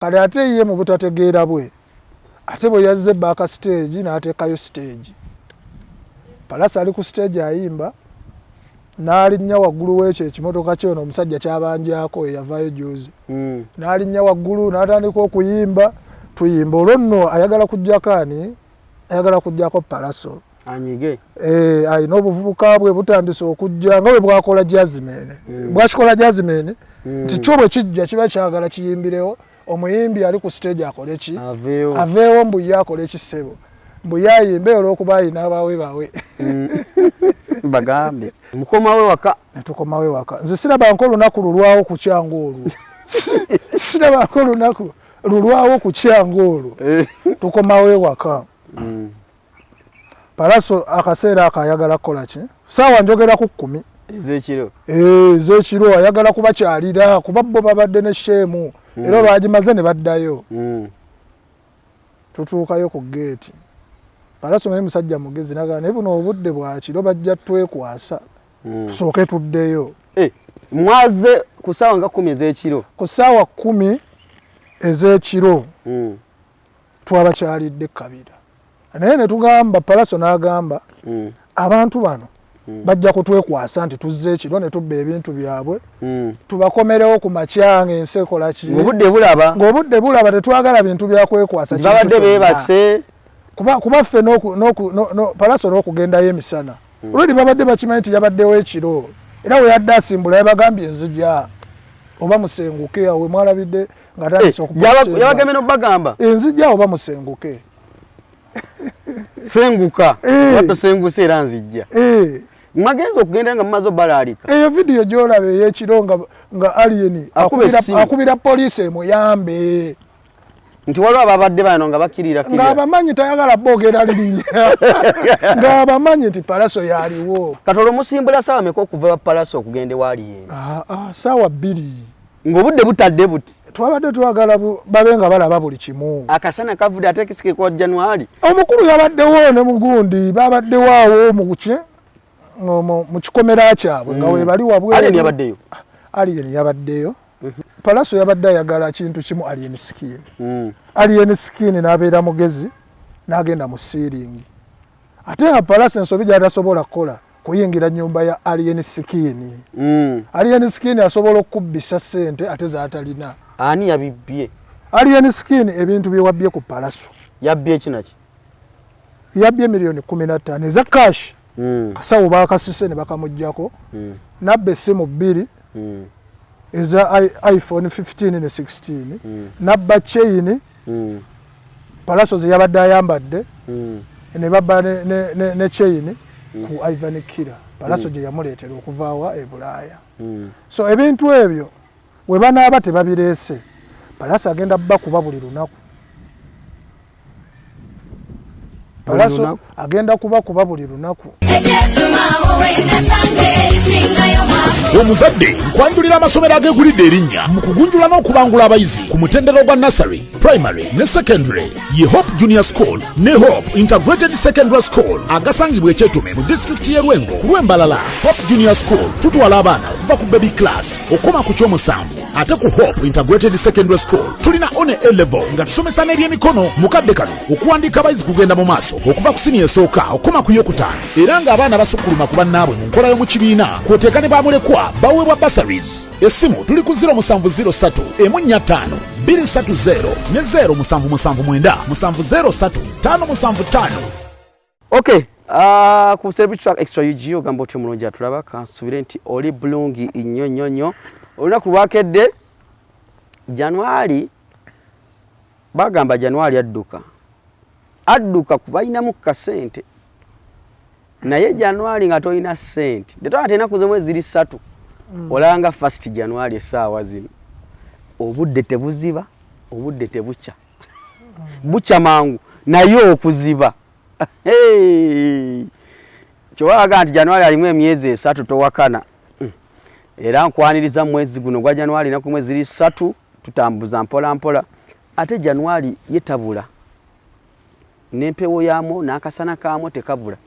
Kale ate ye mu butategeera bwe, ate bwe yazze back stage n'ateekayo stage. Pallaso ali ku stage ayimba, n'alinnya waggulu w'ekyo ekimotoka kye ono omusajja ky'abanjaako eyavaayo jjuuzi. N'alinnya waggulu n'atandika okuyimba, tuyimba. Olwo nno ayagala kuggyako ani? Ayagala kuggyako Pallaso. Anyige. Alina obuvubuka bwe butandise okujja nga bwe bwakola Jazmine. Bwakikola Jazmine nti kyo bwe kijja kiba kyagala kiyimbirewo, omuyimbi ali ku stage akole ki? Aveewo. Aveewo mbu ye akole ki ssebo? Mbu ye ayimbe olw'okuba alina abawe bawe. Bagambe. Mukomawo ewaka. Ne tukomawo ewaka. Nze sirabanko olunaku lulwawo kukyanga olwo. Sirabanko olunaku lulwawo kukyanga olwo. Tukomawo ewaka. Pallaso akaseera ako ayagala kukola ki? Saawa njogera ku 10. Ez'ekiro. Ez'ekiro ayagala kubakyalira kuba bo babadde ne sheemu. Era bagimaze ne baddayo. Tutuukayo ku ggeeti. Pallaso naye musajja mugezi n'agamba naye buno obudde bwa kiro bajja twekwasa. Tusooke tuddeyo. Mwaze ku ssaawa nga 10 ez'ekiro. Ku ssaawa 10 ez'ekiro. Twabakyalidde Kabira. Naye ne tugamba Pallaso n'agamba abantu bano bajja kutwekwasa nti tuzze ekiro ne tubba ebintu byabwe. Tubakomerewo ku makya ng'ensi ekola ki? Ng'obudde bulaba. Ng'obudde bulaba tetwagala bintu bya kwekwasa. Babadde beebase. Kuba ffe Pallaso n'okugendayo emisana. Already babadde bakimanyi nti yabaddewo ekiro. Era we yadde asimbula yabagambye nzija oba musenguke awo we mwalabidde ng'atandise okupostinga. Yabagambye n'okubagamba. Nzija oba musenguke. Senguka. Oba tosenguse era nzijja. Mwagenze okugenda nga mumaze obalaalika. Eyo vidiyo gy'olaba ey'ekiro nga Alien akubira poliisi emuyambe. Nti waliwo ababadde bano nga bakkirira kirira. Ng'abamanyi tayagala boogera linnya. Ng'abamanyi nti Pallaso yaliwo. Kati olwo musimbula ssaawa meka okuva wa Pallaso okugenda ewa Alien? Ssaawa 2. Ng'obudde butadde buti. Twabadde twagala babe nga balaba buli kimu. Akasana kavudde ate kisike kwa January. Omukulu yabaddewo ne mugundi babaddewo awo mu kikomera kyabwe nga webali wabweru. Alien yabaddeyo. Alien yabaddeyo. Pallaso yabadde ayagala kintu kimu Alien Skin. Alien Skin n'abeera mugezi n'agenda mu ceiling. Ate nga Pallaso ensobi gy'atasobola kukola kuyingira nnyumba ya Alien Skin. Alien Skin asobola okubbisa ssente ate z'atalina. Ani yabibbye? Alien Skin ebintu bye wabbye ku Pallaso. Yabbye ki naki? Yabbye milioni 15 eza cash. Kasawo baakasise ne bakamuggyako. Nabba essimu 2. Eza iPhone 15 ne 16. Nabba chain. Pallaso ze yabadde ayambadde. Ne babba ne chain ku Ivan Killer. Pallaso gye yamuleetera okuva wa e Bulaaya. So ebintu ebyo we banaaba tebabireese, Pallaso agenda bakuba buli lunaku. Pallaso agenda kubakuba buli lunaku. Omuzadde nkwanjulira amasomero ageegulidde erinnya mu kugunjula n'okubangula abayizi ku mutendera ogwa nursery, primary ne secondary. Ye Hope Junior School ne Hope Integrated Secondary School agasangibwa Ekyetume mu disitulikiti y'e Lwengo ku lw'Embalala. Hope Junior School tutwala abaana okuva ku baby class okukoma ku ky'omusanvu. Ate ku Hope Integrated Secondary School tulina one A level nga tusomesa n'ebyemikono. Mu kadde kano okuwandiika abayizi kugenda mu maaso okuva ku siniya esooka okukoma ku yokutaano, era ng'abaana basukkuluma ku bannaabwe mu nkola y'omu kibiina kw'oteeka ne bamulekwa baweebwa bursaries. Essimu tuli ku 0703 405 230 ne 0779 703 575. Okay, ku Celebrity Track Extra UG ogamba otya omulungi atulaba, kansubire nti oli bulungi nnyo nnyo nnyo. Olunaku lwakedde January, bagamba January adduka. Adduka kuba alinamu kasente. Naye January nga tolina ssente. Tetwala ate ennaku z'omwezi ziri 3. Olanga first January essaawa zino. Obudde tebuziba, obudde tebukya. Bukya mangu naye okuziba. Hey! Kyowalaga nti January alimu emyezi 3 towakana. Era nkwaniriza mwezi guno gwa January ennaku mwezi ziri 3 tutambuza mpola mpola. Ate January ye tabula. N'empewo yaamwo n'akasana kaamwo tekabula.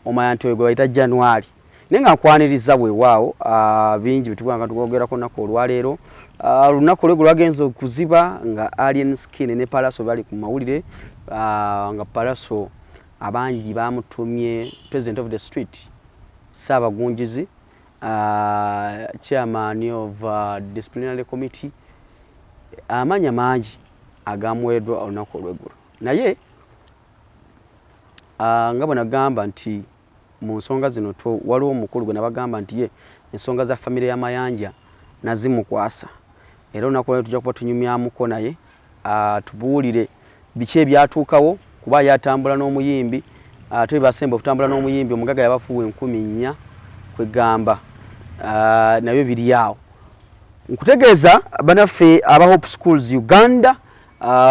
Omanya nti oyo gwe bayita January. Naye nga nkwaniriza weewaawo, bingi bye nga twogerako olunaku olwaleero. Olunaku olweggulo lwagenze okuziba nga Alien Skin ne Pallaso bali ku mawulire, nga Pallaso abangi bamutumye president of the street, Ssaabagunjuzi, chairman of disciplinary committee, amanya mangi agamuweereddwa olunaku olweggulo. Naye nga bwe nagamba nti mu nsonga zino waliwo omukulu gwe nabagamba nti ye ensonga za famire ya Mayanja nazimukwasa, era olunaku lwaleero tujja kuba tunyumyamuko naye atubuulire biki ebyatuukawo, kuba yatambula n'omuyimbi, ate basemba okutambula n'omuyimbi omugagga yabafuuwa 4000 kwegamba nabyo biri awo. Nkutegeeza banaffe aba Hope Schools Uganda,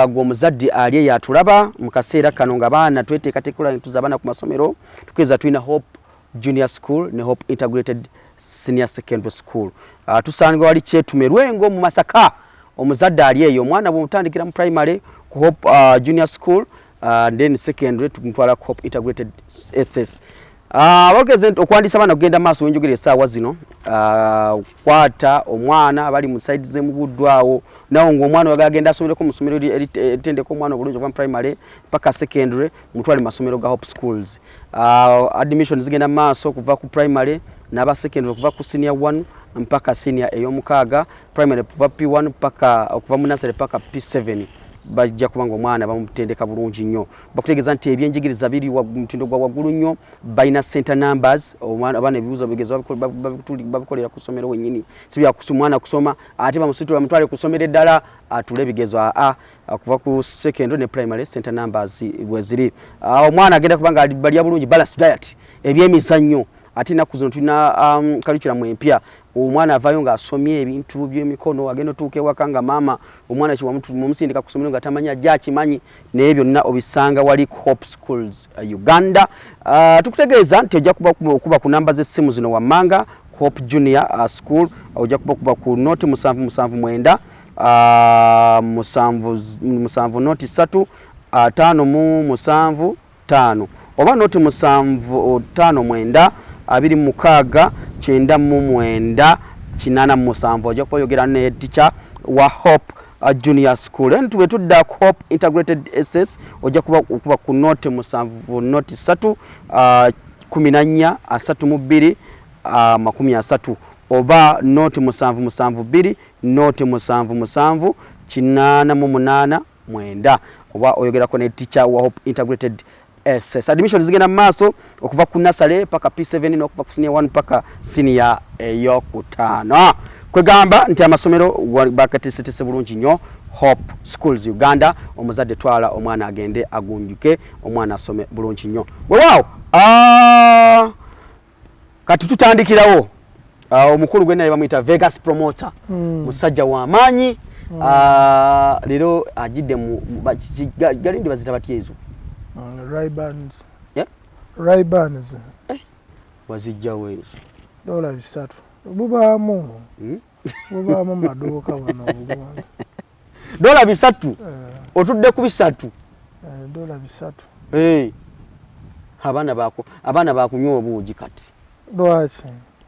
gwe omuzadde ali eyo atulaba mu kaseera kano nga baana tweteekateeka tuza abaana ku masomero, tukeeza tulina Hope Junior School ne Hope Integrated Senior Secondary School. Tusangibwa wali Kyetume Lwengo mu Masaka. Omuzadde ali eyo omwana bw'omutandikira mu primary ku Hope Junior School, then secondary tumutwala ku Hope Integrated SS. Bageze nti okuwandiisa abaana kugenda maaso wenjogera essaawa zino. Kwata omwana abali mu side z'emubuddwa awo nawo ng'omwana oyagala agenda asomereko mu ssomero eritendeka omwana obulungi okuva mu primary paka secondary, mutwale mu masomero ga Hope Schools. Admission zigenda mu maaso kuva ku primary n'aba secondary okuva ku senior 1 mpaka senior ey'omukaaga, primary kuva P1 paka okuva mu nursery paka P7. Bajja kuba nga omwana bamutendeka bulungi nnyo. Bakutegeeza nti ebyenjigiriza biri mutindo gwa waggulu nnyo, balina center numbers, abaana ebibuuzo bigezo babikolera ku ssomero wennyini, si bya omwana kusoma ate bamusitula bamutwale ku ssomero eddala atule ebigezo. Aa, kuva ku secondary ne primary center numbers bwe ziri. Omwana agenda kuba nga balya bulungi balanced diet, ebyemizannyo, ate ennaku zino tulina curriculum empya, omwana avaayo ng'asomye ebintu by'emikono, agenda otuuka ewaka nga maama omwana kiwamusindika ku ssomero nga tamanyi ajja akimanyi, naye byonna obisanga wali Hope Schools Uganda. Tukutegeeza nti ojja kuba ku namba z'essimu zino wammanga. Hope Junior School ojja kuba ku noti 779 7 7 noti 3 5 7 5 oba noti 7 5 9 26 99 87. Ojja kuba ne teacher wa Hope Junior School. Then tube tudda ku Hope Integrated SS ojja kuba okuba ku noti 7 noti 3 14 32 30 oba noti 7 7 2 noti 7 7 8 8 9 oba oyogerako ne teacher wa Hope Integrated SS. Admission zigenda mu maaso okuva ku nursery paka P7 n'okuva ku senior 1 paka senior eyokutaano. Kwegamba nti amasomero bakateeseteese bulungi nnyo. Hope Schools Uganda, omuzadde twala omwana agende agunjuke, omwana asome bulungi nnyo. Weewaawo, kati tutandikirawo omukulu gwe naye bamuyita Vegas Promoter, musajja wa maanyi. Leero ajidde mu galindi bazita batya ezo? Ray-Bans. Yeah? Ray-Bans. Wazijjawo ezo? $300. Bubaamu. Bubaamu maduuka wano obugundi. $300? Otudde ku 300? $300. Hey. Abaana bakunywa obuugi kati. Lwaki?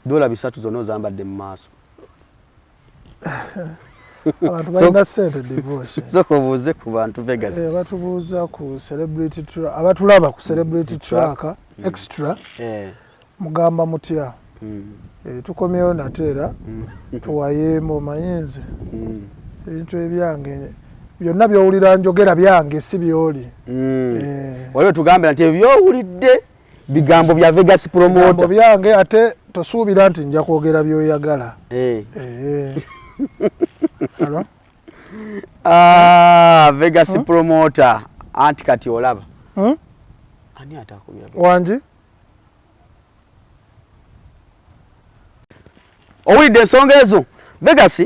$300 zonna ozambadde mu maaso. Abantu balina ssente, divorce. Sooka obuuze ku bantu, Vegas. Batubuuza ku celebrity abatulaba ku Celebrity Track Extra, mugamba mutya? Tukomyewo nate era tuwayeemu. Omanyi nze ebintu ebyange byonna byowulira njogera byange, si byoli. Waliwo tugambira nti ebyowulidde bigambo bya Vegas Promoter. Byange, ate tosuubira nti nja kwogera byoyagala. Hello? Ah, Vegas Promoter, anti kati olaba. Ani atakubira? Wangi? Owulidde ensonga ezo, Vegas?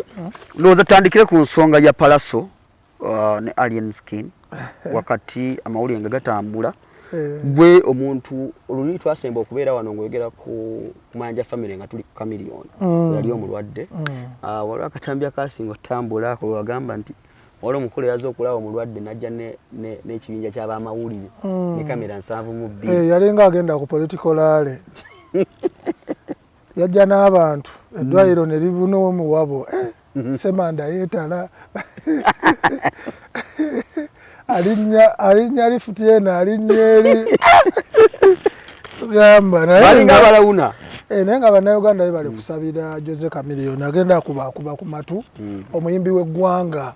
Ndowooza tutandikire ku nsonga ya Pallaso ne Alien Skin. Wakati amawulire nga gatambula, gwe omuntu oluli twasemba okubeera wano ng'oyogera ku Mayanja family nga tuli ku Chameleone, yali omulwadde, waliwo akatambi akasinga otambula ako wagamba nti waliwo omukulu yaza okulaba omulwadde najja n'ekibinja ky'abamawulire ne kamera 72. Yalinga agenda ku political rally. Yajja n'abantu eddwaliro ne libuna omuwabo. Semanda yeetala alinnya lifuti eno, alinnya eri, tugamba balinga abalawuna. Naye nga Bannayuganda be bali kusabira Jose Chameleone, agenda akuba ku matu omuyimbi w'eggwanga.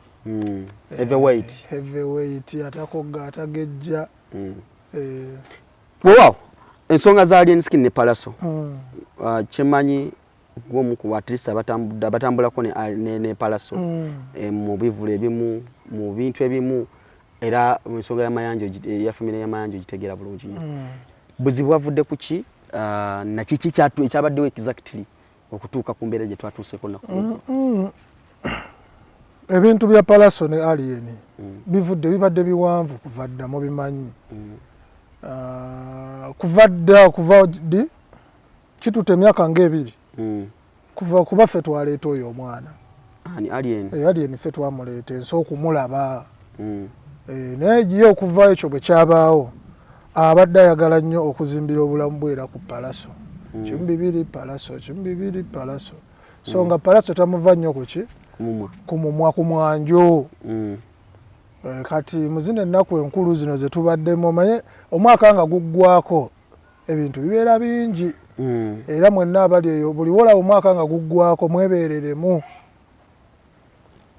Heavyweight. Heavyweight, atakogga, atagejja. Weewaawo, ensonga za Alien Skin ne Palaso, kyemanyi gwomu ku at least abatambulako ne Palaso mu bivulu ebimu, mu bintu ebimu, era mu nsonga y'amayanja, eya famire y'amayanja ogitegeera bulungi nnyo. Buzibu bwavudde ku ki nakiki ekyabaddewo exactly okutuuka ku mbeera gye twatuuseko naku? Ebintu bya Palaso ne Alien bivudde, bibadde biwanvu kuva dda, mubimanyi. Kuva dda, kuva ddi, kitutte emyaka nga 2 kuva, kuba ffe twaleeta oyo omwana. Ani, Alien? Alien ffe twamuleeta ensi okumulaba. Naye ye okuva ekyo bwe kyabaawo, abadde ayagala nnyo okuzimbira obulamu bwe era ku Palaso. 1, 2 Palaso, 1, 2 Palaso. So nga Palaso tamuva nnyo kuki? Mumwa. Ku mumwa, ku mwanjo. Kati mu zino ennaku enkulu zino ze tubaddemu, omanye omwaka nga guggwako ebintu bibeera bingi. Era mwenna abali eyo, buli wolaba omwaka nga guggwako, mwebeereremu,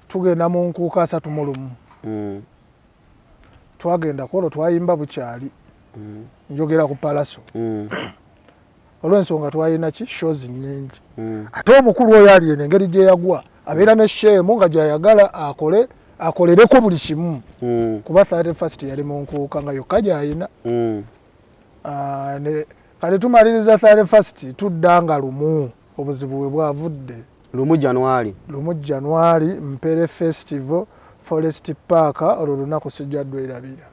tugenda mu nkuuka 31. Twagenda kwolwo, twayimba bukyali. Njogera ku Palaso. Olw'ensonga twalina ki, shows nnyingi. Ate omukulu oyo ali eno, engeri gye yagwa, abeera ne sheemu nga gyayagala akole, akolereko buli kimu. Kuba 31st yali mu nkuuka nga yokka gyayina. Ah, kati tumaliriza 31st, tudda nga 1, obuzibu bwe bwavudde. 1 January. 1 January, Mpere Festival, Forest Park. Olwo lunaku sijja dwerabira.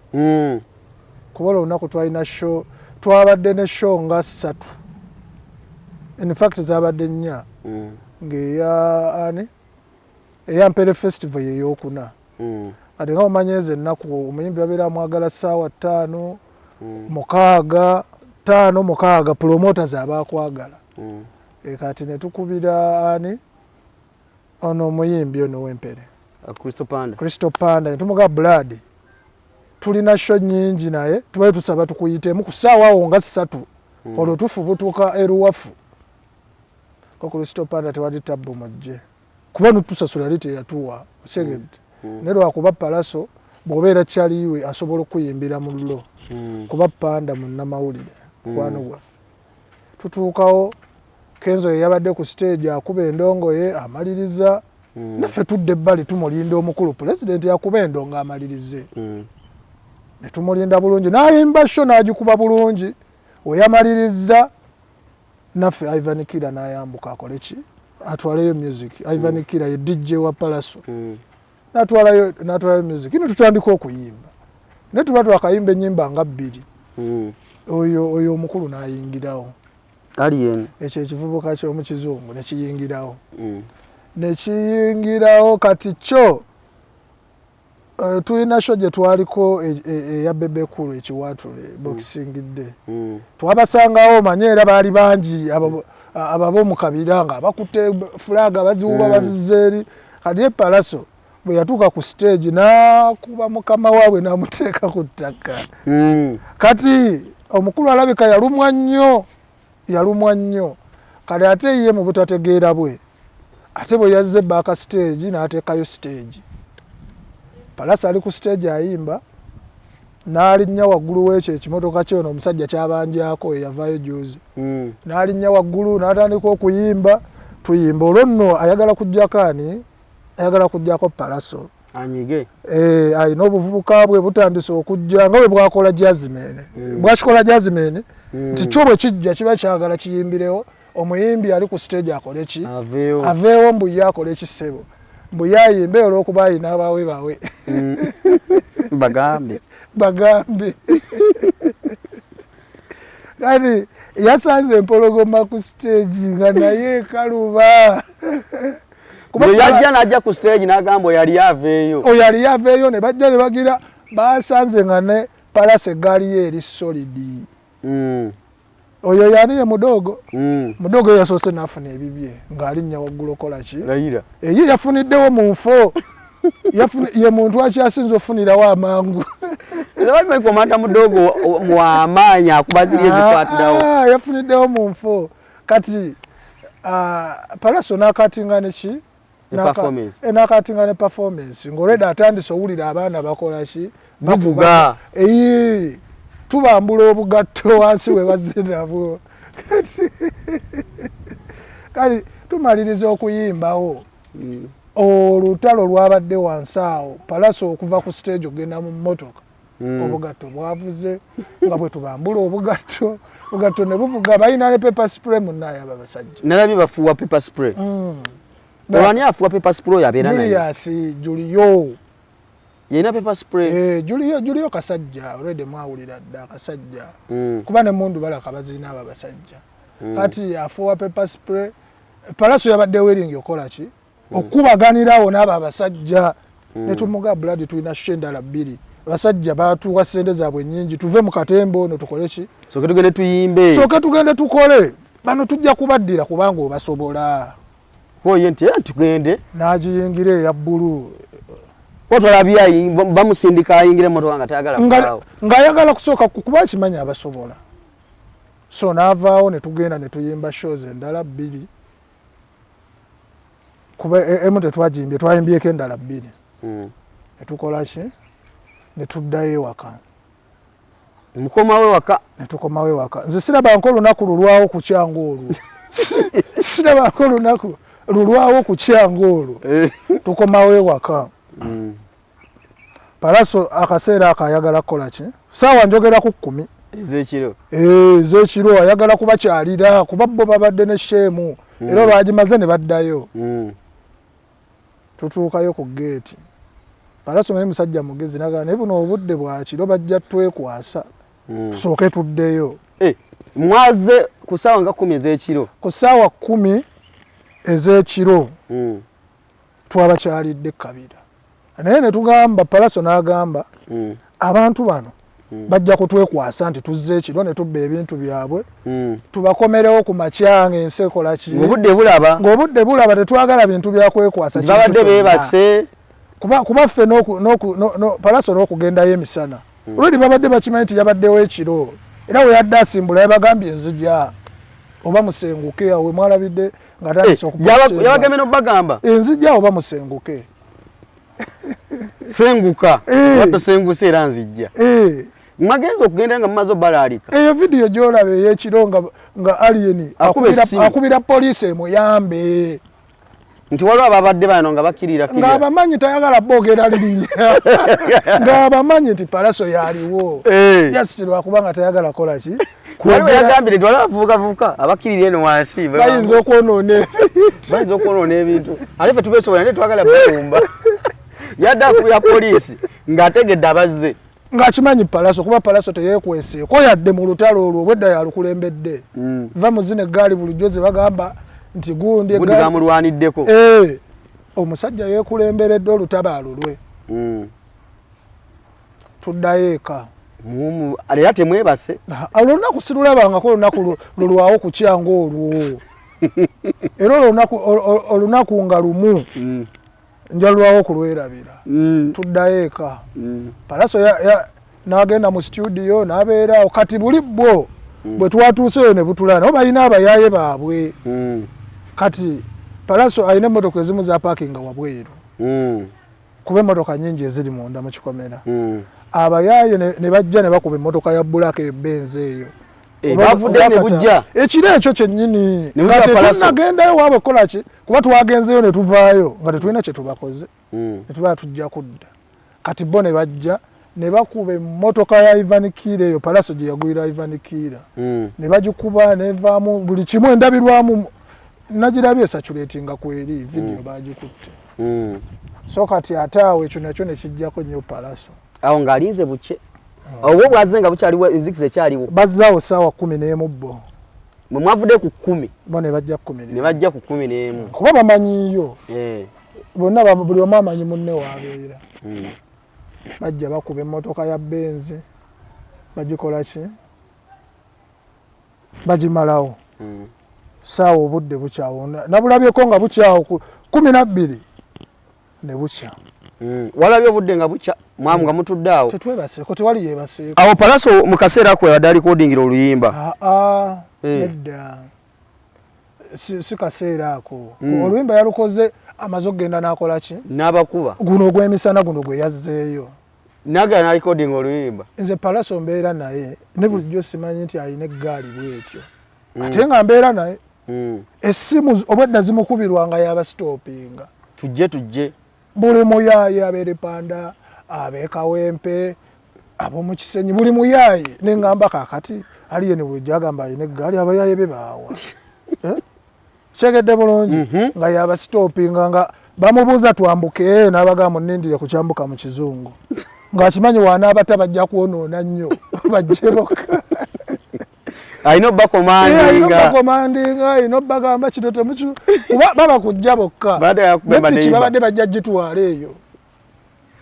Kuba olwo olunaku twalina show, twabadde ne show nga ssatu, in fact zabadde nnya. Ng'eya ani, eya Mpere Festival yeyokuna. Kati nga omanya ezo ennaku omuyimbi babeera amwagala ssaawa 5, 6, 5, 6, promoters abakwagala. Kati ne tukubira ani ono omuyimbi ono w'Empere? Crystal Panda. Crystal Panda, ne tumuga, "Blood, tulina show nnyingi, naye tubaye tusaba tukuyitemu ku ssaawa awo nga 3." Olwo tufubutuka eruwafu ko Crystal Panda, tewali tabbu, mujje, kuba nutusasula yali teyatuwa, okitegedde? Naye lwakuba Palaso bw'obeera kyaliwe asobola okuyimbira mu llo. Kuba Panda munnamawulire mukwano gwaffe. Tutuukawo, Kenzo ye yabadde ku stage akuba endongo ye, amaliriza. Naffe tudda ebbali, tumulinda omukulu pulezidenti akuba endongo amalirize. Ne tumulinda bulungi, n'ayimba show n'agikuba bulungi. Weyamaliriza, naffe Ivan Kira n'ayambuka akole ki, atwaleyo music. Ivan Kira ye DJ wa Palaso. N'atwalayo music, ne tutandika okuyimba, naye tuba twakayimba ennyimba nga bbiri, oyo omukulu n'ayingirawo. Alien. Ekyo ekivubuka ky'omukizungu nekiyingirawo. Nekiyingirawo, kati kyo tulina show gye twaliko eya Bebe Cool ekiwatule Boxing Day. Twabasangawo, omanye era baali bangi ababo mu kabira nga bakutte fulaga baziwuba. Baziza eri. Kati e Palaso bwe yatuuka ku stage, n'akuba mukama waabwe n'amuteeka ku ttaka. Kati omukulu alabika yalumwa nnyo, yalumwa nnyo. Kati ate ye mu butategeera bwe, ate bwe yazze back stage n'ateekayo stage, Palasa ali ku stage ayimba, n'alinnya waggulu w'ekyo ekimotoka kyono omusajja kyabanjako eyavaayo juzi. N'alinnya waggulu n'atandika okuyimba, tuyimba. Olwo nno ayagala kuggyako ani? Ayagala kuggyako Palaso. Anyige. Alina obuvubuka bwe butandise okujja nga bwe bwakola Jasmine. Bwakikola Jasmine nti kyo bwe kijja kiba kyagala kiyimbirewo omuyimbi ali ku stage akole ki? Aveewo. Aveewo, mbu ye akole kisebo, mbu ye ayimbe olw'okuba ayina abawe bawe. Bagambe. Bagambe. Kati yasanze empologoma ku stage nga naye kaluba. Bwe yajja n'ajja ku stage n'agamba oyo ali aveeyo. Oyo ali aveeyo, ne bajja ne bagira basanze nga ne Palasa eggaali ye eri solid. Oyo yali ye mudogo. Mudogo yasoose n'afuna ebibye ng'alinnya waggulu okola ki? Layira. Ye yafuniddewo mu nfo. Ye muntu akyasinze ofunirawo amangu. Bamanyi komanda mudogo w'amaanyi akuba ziri ezikwatirawo. Ah, yafuniddewo mu nfo. Kati Pallaso n'akatinga ne ki? N'akatinga ne performance ng'olwedde atandise owulira abaana bakola ki? Bavuga. Tubambula obugatto wansi we bazze nabwo. Kati tumaliriza okuyimbawo. Olutalo lwabadde wansi awo Pallaso okuva ku stage okugenda mu mmotoka. Obugatto bwavuze nga bwe tubambula obugatto, obugatto ne buvuga. Balina ne pepper spray munnaye abo abasajja. Nalabye bafuuwa pepper spray. Olwani afuuwa pepper spray oyo abeera naye? Julius Julio. Yena pepper spray. Julio kasajja already mwawulira dda akasajja. Kuba ne mundu balaka bazirina abo abasajja. Kati afuuwa pepper spray. Pallaso yabadde willing okola ki? Okubaganirawo n'abo abasajja. Ne tumuga blood tulina show endala bbiri. Abasajja baatuwa ssente zaabwe nnyingi, tuve mu katemba ono tukole ki? Sooke tugende tuyimbe. Sooke tugende tukole. Bano tujja kubaddira kubanga obasobola. Oye nti era tugende. N'agiyingira eya bbulu. Otwalabye bamusindika ayingire emmotoka nga tayagala kuvaawo. Ng'ayagala kusooka kuba akimanyi abasobola. So n'avaawo ne tugenda ne tuyimba shows endala bbiri. Kuba emu tetwagiyimbye, twayimbyeko endala bbiri. Ne tukola ki? Ne tuddayo ewaka. Mukomawo ewaka. Ne tukomawo ewaka. Nze sirabangako olunaku lulwawo ku kyangu olwo. Sirabangako olunaku lulwawo ku kyangu olwo. Tukomawo ewaka. Pallaso akaseera ako ayagala kukola ki? Ssaawa njogera ku 10. Ez'ekiro. Ez'ekiro ayagala kubakyalira kuba bo babadde ne sheemu. Era olwagimaze ne baddayo. Tutuukayo ku geeti. Pallaso naye musajja mugezi n'agamba naye buno obudde bwa kiro bajja twekwasa. Tusooke tuddeyo. Mwaze ku ssaawa nga 10 ez'ekiro. Ku ssaawa 10 ez'ekiro. Twabakyalidde Kabira. Naye ne tugamba Pallaso n'agamba abantu bano bajja kutwekwasa nti tuzze ekiro ne tubba ebintu byabwe. Tubakomerewo ku makya ng'ensi ekola ki? Ng'obudde bulaba. Ng'obudde bulaba tetwagala bintu bya kwekwasa. Babadde beebase. Kuba ffe Pallaso n'okugendayo emisana. Already babadde bakimanyi nti yabaddewo ekiro. Era we yadde asimbula yabagambye nzija oba musenguke awo we mwalabidde ng'atandise okupostinga. Yabagambye n'obagamba. Nzija oba musenguke. Senguka. Oba tosenguse era nzijja. Mwagenze okugenda nga mumaze obalaalika. Eyo vidiyo gy'olaba ey'ekiro nga Alien akubira poliisi emuyambe. Nti waliwo ababadde bano nga bakkirira kirira. Ng'abamanyi tayagala boogera linnya. Ng'abamanyi nti Pallaso yaliwo. Just lwakubanga tayagala kukola ki? Waliwo yagambye nti waliwo abavubukavubuka abakkirira eno wansi. Bayinza okwonoona ebintu. Bayinza okwonoona ebintu. Ate ffe tubeesobola naye twagala balumba. Yadde akubira poliisi ng'ategedde abazze. Ng'akimanyi Pallaso kuba Pallaso teyeekweseeko yadde mu lutalo olwo obwedda yalukulembedde. Va mu zino eggaali bulijjo ze bagamba nti gundi Gundi bamulwaniddeko. Omusajja yeekulemberedde olutabaalo lwe. Tuddayo eka. Era temwebase. Olwo olunaku sirulabangako olunaku lulwawo ku kyangu olwo. Era olunaku nga lumu. Njalwawo okulwerabira. Tuddayo eka. Pallaso n'agenda mu studio n'abeeraawo. Kati buli bwo bwe twatuuseeyo ne butulala nabo balina abayaaye baabwe. Kati Pallaso alina emmotoka ezimu za paakinga wabweru. Kuba emmotoka nnyingi eziri munda mu kikomera. Abayaaye ne bajja ne bakuba emmotoka ya Black eyo Benz eyo. Bavudde ne bujja. Ekiro ekyo kyennyini. Nga tetunnagendayo waabwe kukola ki? Kuba twagenzeeyo ne tuvaayo nga tetulina kye tubakoze. Ne tuba tujja kudda. Kati bo ne bajja ne bakuba emmotoka ya Ivan Kiira eyo Pallaso gye yagulira Ivan Kiira. Ne bagikuba n'evaamu buli kimu endabirwamu nagirabye esaturatinga kweri video bagikutte. So kati ate awo ekyo nakyo ne kijjako nnyo Pallaso. Awo ng'alinze bukye. Obwo bwazze nga bukyaliwo enzikiza ekyaliwo. Bazzaawo ssaawa 11 bo. Mwe mwavudde ku 10. Bo ne bajja ku 11. Ne bajja ku 11. Kuba bamanyiiyo. Bonna buli omu amanyi munne w'abeera. Bajja bakuba emmotoka ya Benz. Bagikola ki? Bagimalawo. Saawa obudde bukyawo, nabulabyeko nga bukyawo ku 12 ne bukya. Walabye obudde nga bukya, mwamu nga mutudde awo? Tetwebaseeko, tewali yebaseeko. Awo Pallaso mu kaseera ako yabadde alikodingira oluyimba? Aa, nedda, si kaseera ako. Oluyimba yalukoze amaze okugenda n'akola ki? N'abakuba. Guno ogw'emisana guno gwe yazzeeyo. Nagala n'alikodinga oluyimba. Nze Pallaso mbeera naye ne bulijjo simanyi nti alina eggaali bwetyo, ate nga mbeera naye. Essimu obwedda zimukubirwa nga yabasitopinga. Tujje tujje. Buli muyaaye abeere Panda, ab'e Kawempe, ab'omu Kisenyi, buli muyaaye. Neŋŋamba kaakati Alien bulijjo agamba alina eggaali, abayaaye be baawa? Eh? Kyegedde bulungi nga yabasitopinga nga bamubuuza twambuke, n'abagamba munindire ku kyambuka mu kizungu, ng'akimanyi wanaabata bajja kwonoona nnyo, bajje bokka. Alina Alina obbakomandinga, alina obbagamba kino temuki, kuba baba kujja bokka. Badde yakubemba. Ne piki neighbor. Babadde bajja gitwala eyo,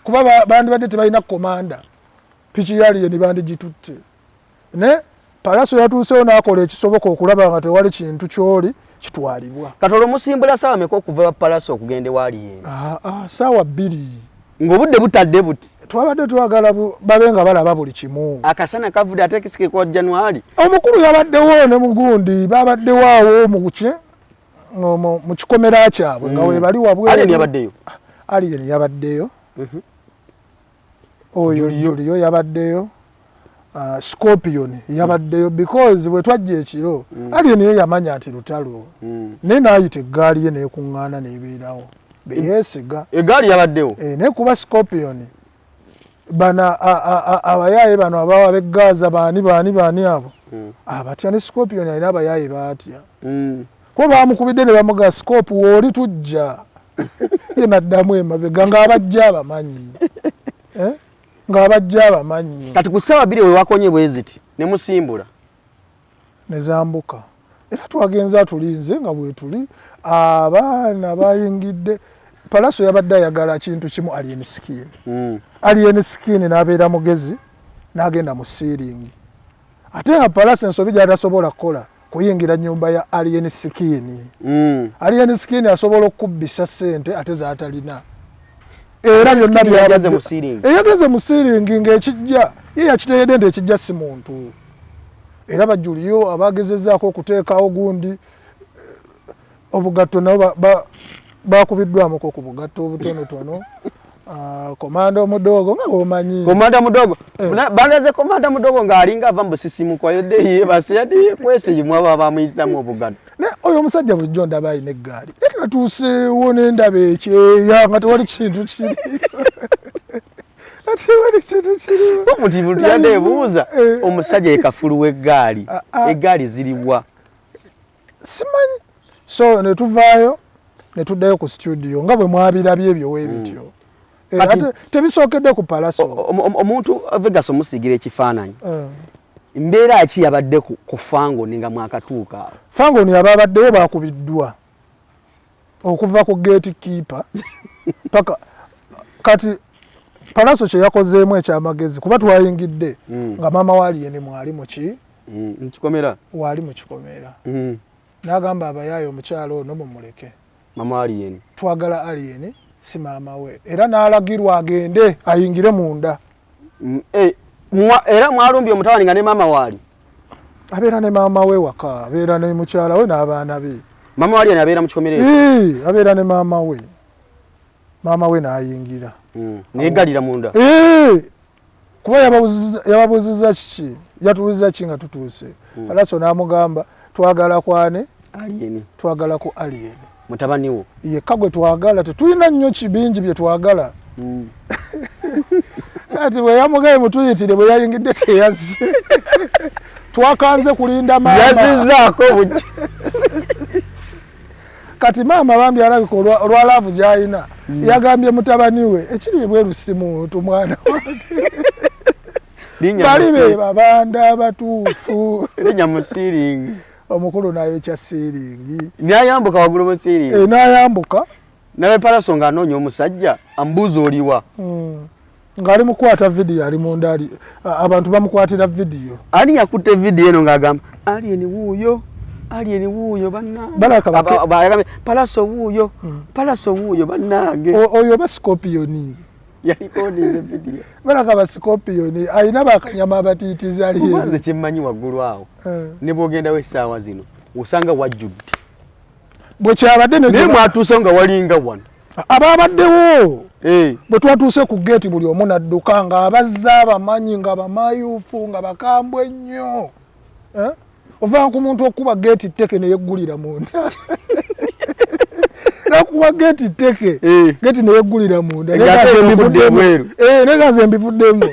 kuba bandibadde tebalina komanda, piki yaliyo ne bandigitutte. Ne Pallaso yatuusewo n'akola ekisoboka okulaba nga tewali kintu kyoli kitwalibwa. Kati olwo musimbula saawa meka okuva wa Pallaso okugenda ewa Alien? Ah, ah, saawa 2. Ng'obudde butadde buti? Twabadde twagala babe nga balaba buli kimu. Akasana kavudde, ate kisike kwa January. Omukulu yabaddewo ne mugundi, babaddewo awo mu kikomera kyabwe nga webali wabweru. Alien yabaddeyo? Alien yabaddeyo. Oyo Julio yabaddeyo. Scorpion yabaddeyo, because bwe twajja ekiro, Alien ye yamanya nti lutalo, naye n'ayita eggaali ye n'ekuŋŋaana n'ebeerawo beyeesiga. Eggaali yabaddewo? Eh, naye kuba Scorpion bana abayaaye bano abawa b'eggaaza baani baani baani abo abatya, ne Scorpion alina abayaaye baatya, kuba bamukubidde ne bamuga, "Scope wooli tujja," ye naddamu emabega ng'abajja abamanyi. Eh? Ng'abajja abamanyi. Kati ku ssaawa 2 we wakonye bwe ziti ne musimbula? Ne zambuka, era twagenze atulinze nga bwetuli abaana bayingidde. Pallaso yabadde ayagala kintu kimu, Alien Skin. Alien Skin n'abeera mugezi n'agenda mu ceiling, ate nga Pallaso ensobi gy'atasobola kukola kuyingira nyumba ya Alien Skin. Alien Skin asobola okubbisa ssente ate z'atalina, era byonna Skin yagenze mu ceiling. Yagenze mu ceiling ng'ekijja ye yakitegedde nti ekijja si muntu, era bajuliyo abagezezaako okuteekawo gundi obugatto nabo bakubiddwamuko ku bugatto obutonotono. Ah, komanda omudogo nga bwomanyi. Komanda mudogo. Bandaze komanda mudogo ng'alinga ava mu busisimuko, ayodde yeebase, yadde yeekwese yimwaba bamuyisaamu obugatto. Naye oyo omusajja bulijjo ndaba alina eggaali, naye natuuseewo nendaba ekyeya nga tewali kintu kiri, nga tewali kintu kiriwo. Omuntu muntu yadde ebuuza, omusajja ye kafulu w'eggaali, Ah, ah. eggaali ziriwa? Simanyi. So ne tuvaayo ne tuddayo ku studio nga bwe mwabirabye ebyo weebityo. Ate tebisookedde ku Pallaso. Omuntu Vegas omusiigira ekifaananyi, mbeera ki yabadde ku Fangoni nga mwakatuuka awo? Fangoni ababaddewo bakubiddwa okuva ku gate keeper paka kati. Pallaso kye yakozeemu ekyamagezi, kuba twayingidde nga maama wa Alien mwali muki Mukikomera. Waali mu kikomera. N'agamba abayaaye, omukyalo ono mumuleke. Mama Alien. Twagala Alien, si maama we. Era n'alagirwa agende ayingire munda. Eh, era mwalumbye omutabani nga ne maama waali? Abeera ne maama we waka, abeera ne mukyala we n'abaana be. Mama wa Alien abeera mu kikomera ekyo? Ee, abeera ne maama we. Maama we n'ayingira. Neeggalira munda. Ee, kuba yababuuzizza kiki, yatubuuzizza ki nga tutuuse. Pallaso n'amugamba twagala kwane? Alien. Twagala ku Alien. Mutabani wo. Yekka gwe twagala, tetulina nnyo kibingi bye twagala. Kati bwe yamugaye mutuyitire, bwe yayingidde teyazze, twakanze kulinda maama. Yazizzaako buki? Kati maama bambi alabika olwa love gy'alina, yagambye mutabani we ekiri ebweru si muntu, mwana wange. Linnya bali be babanda abatuufu. Linnya mu ceiling. Omukulu n'ayokya ceiling. N'ayambuka waggulu mu ceiling. N'ayambuka. Nawe Pallaso ng'anoonya omusajja amubuuza oliwa. Ng'ali mukwata vidiyo, ali munda, ali abantu bamukwatira vidiyo. Ani yakutte vidiyo eno ng'agamba Alien wuuyo, Alien wuuyo bannange? Balaka Pallaso wuuyo, Pallaso wuuyo bannange. Oyo ba Scorpion. Yalikodize vidiyo. Balaka ba Scorpion alina bakanyama abatiitizi ali. Nze kyemmanyi waggulu awo ne bw'ogendawo essaawa zino osanga wajjudde. Bwe kyabadde naye mwatuuse nga walinga wano. Ababaddewo bwe twatuuse ku geeti buli omu n'adduka ng'abazza abamanyi nga bamayufu nga bakambwe nnyo. Ova ku muntu okuba geeti tteke ne yeggulira munda. Nakuba geeti tteke, geeti ne yeggulira munda. Naye nze mbivuddemu.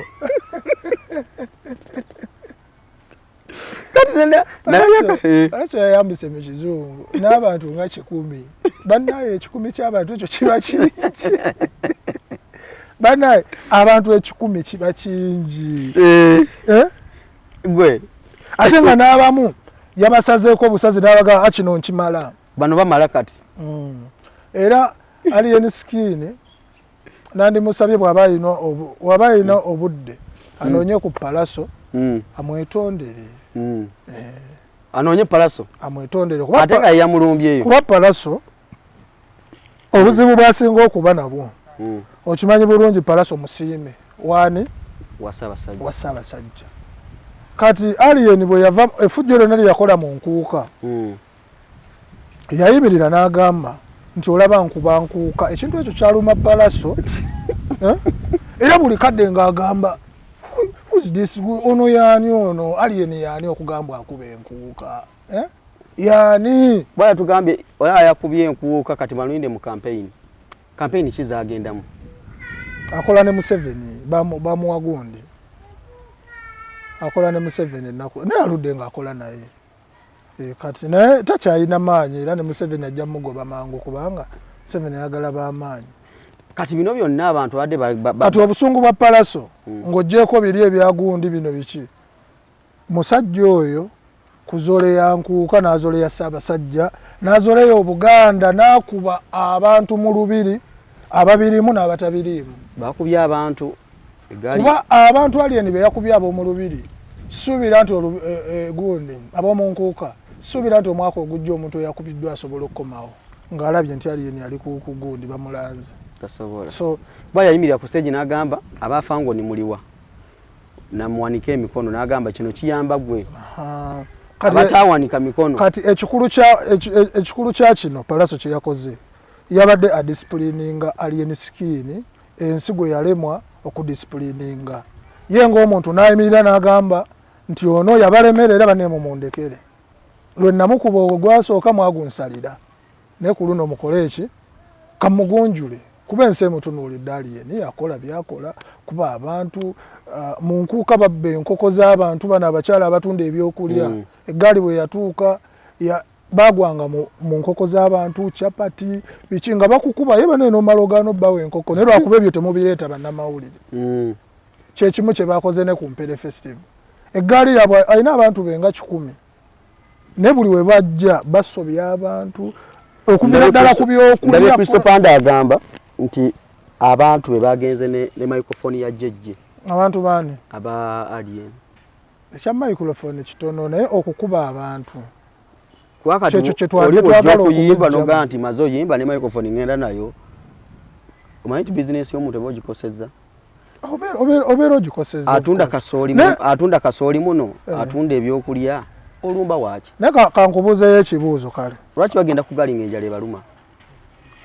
Pallaso yayambise mu kizungu n'abantu nga 1,000. Bannaye 1,000 ky'abantu ekyo kiba kingi. Bannaye abantu 1,000 kiba kingi. Gwe ate nga n'abamu yabasazeeko obusazi n'abagamba kino nkimala. Bano bamala kati. Era Alien Skin nandimusabye bw'aba alina obudde anoonye ku Pallaso amwetondere. Anoonye Pallaso amwetondere ate nga yamulumbyeyo. Kuba Pallaso obuzibu bw'asinga okuba nabwo okimanyi bulungi Pallaso musiime waani wa Ssaabasajja. Kati Alien bwe yava effujjo lyonna lye yakola mu nkuuka yayimirira n'agamba nti olaba nkuba nkuuka. Ekintu ekyo kyaluma Pallaso. Era buli kadde ng'agamba who's this, ono yaani, ono Alien yaani okugamba akuba enkuuka yaani. Bwana tugambye olaba yakubye enkuuka kati balinde mu campaign. Campaign ki zagendamu? Akola ne Museveni bamuwa gundi. Akola ne Museveni ennaku naye aludde ng'akola naye. Kati naye takyalina maanyi era ne Museveni ajja mugoba mangu kubanga Museveni ayagala b'amaanyi. Kati bino byonna abantu badde kati obusungu bwa Pallaso ng'oggyeeko biri ebyagundi bino biki, musajja oyo kuzoleya nkuuka n'azoleya Ssaabasajja n'azoleya Obuganda n'akuba abantu mu lubiri ababirimu n'abatabiriimu. Bakubye abantu kuba abantu Alien be yakubye ab'omu lubiri suubira nti gundi ab'omu nkuuka suubira nti omwaka ogujja omuntu eyakubiddwa asobola okukomawo ng'alabye nti Alien ali ku gundi bamulanze. Tasobola. So kuba yayimirira ku stage n'agamba abafango ni muliwa namuwanika emikono n'agamba kino kiyamba gwe abatawanika mikono. Kati ekikulu kya kino Pallaso kye yakoze yabadde adisciplininga Alien Skin ensi gwe yalemwa okudisciplininga ye ng'omuntu n'ayimirira n'agamba nti ono yabalemera era banne mumundekere lwe namukuba ogwo gwasooka mwagunsalira naye ku luno mukole eki kamugunjule kuba ensi emutunuulidde. Alien yakola byakola kuba abantu mu nkuuka babba enkoko z'abantu bano abakyala abatunda ebyokulya. Eggaali bwe yatuuka bagwanga mu nkoko z'abantu chapati biki nga bakukuba ye bano nomala ogaana obbawa enkoko naye lwakuba ebyo temubireeta bannamawulire. Kyekimu kye bakoze ne ku Mpere Festival. Eggaali yaabwe alina abantu be nga 1,000 naye buli we bajja basobya abantu okuviira ddala ku byokulya. Kristo Panda agamba nti abantu be bagenze ne microphone ya JJ. Abantu baani? Aba Alien. Ekya microphone kitono naye okukuba abantu kyekyo kye twagala okuyimba noga nti maze oyimba ne microphone ngenda nayo. Omanyi nti bizinesi y'omuntu eba ogikosezza. Obeera ogikosezza. Atunda kasooli muno, atunda ebyokulya, olumba waaki? Naye kankubuuzeeyo ekibuuzo kale. Lwaki bagenda kugalinga enjala ebaluma?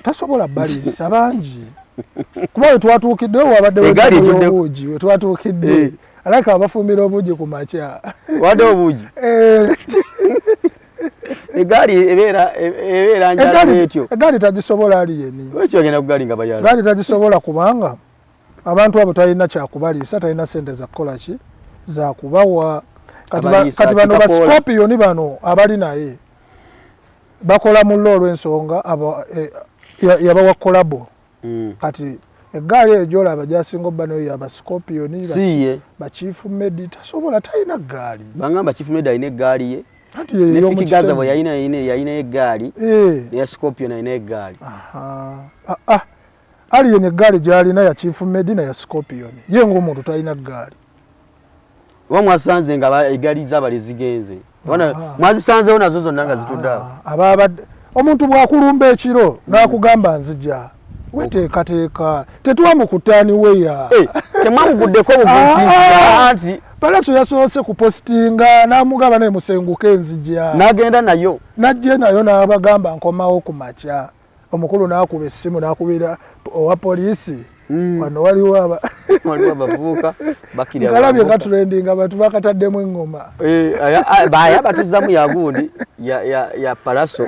Tasobola baliisa bangi. Kuba we twatuukidde wabaddewo obuugi, we twatuukidde alaka abafumbira obuugi ku makya. Wadde obuugi? Eggaali ebeera njala bw'etyo. Eggaali tagisobola Alien. Lwaki bagenda kugalinga bayala? Eggaali tagisobola kubanga abantu abo talina kyakubaliisa, talina ssente za kukola ki za kubawa. Kati bano ba Scorpion bano abali naye bakola mu lo olw'ensonga yabawa collabo. Kati eggaali eyo gy'olaba gy'asinga obba nayo yaba Scorpion, ba Chief Medi tasobola, talina ggaali. Bangamba Chief Medi alina eggaali ye. Anti ye y'omu Gaza bwe yalina eggaali, neya Scorpion alina eggaali. Alien eggaali gy'alina ya Chief Medina ya Scorpion, ye ng'omuntu talina ggaali. Oba mwasanze nga eggaali z'abali zigenze, mwazisanzewo nazo zonna nga zitudde awo? Ababadde omuntu bw'akulumba ekiro n'akugamba nzija, weteekateeka. Tetwamukutaani weya. Temwamuguddeko buguti? Pallaso yasoose kupositinga n'amugamba naye musenguke nzija, n'agenda nayo, n'ajja nayo n'abagamba nkomawo ku makya. Omukulu n'akuba essimu n'akubira owa poliisi, wano waliwo abavubuka bakirya. Nkalabye katrendinga, abantu bakataddemu eŋŋoma. Baya batuzzamu yagundi ya Pallaso,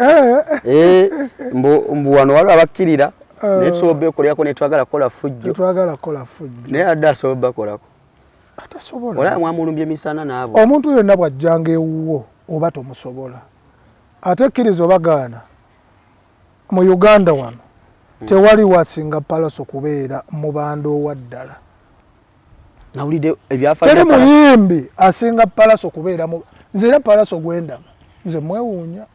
mbu wano waliwo abakkirira naye tusobola obekolerako, netwagala kukola fujjo. Tetwagala kukola fujjo. Naye adde asobola bakolako. Atasobola. Olaba mwamulumbye emisana naabo. Omuntu yenna bw'ajjanga ewuwo oba tomusobola, ate kkiriza oba gaana, mu Uganda wano tewali wasinga Pallaso kubeera mubanda owa ddala. Nawulidde ebyafaayo. Teri muyimbi asinga Pallaso kubeera mu. Nze era Pallaso gwendaba nze mwewuunya,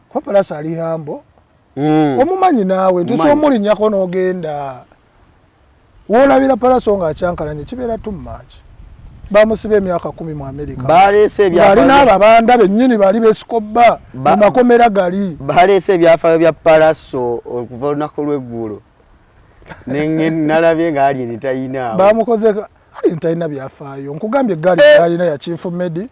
kuba Pallaso ali humble. Omumanyi naawe nti somulinnyako n'ogenda woolabira Pallaso ng'akyankalanye kibeera too much. Bamusiba emyaka 10 mu Amerika. Baleese ali n'ababanda bennyini bali besikobba mu makomera gali. Baleese ebyafaayo bya Pallaso okuva olunaku lw'eggulo, nalabye nga Alien tayinaawo. Bamukoze. Alien talina byafaayo, nkugambye eggaali alina ya Chief Medi,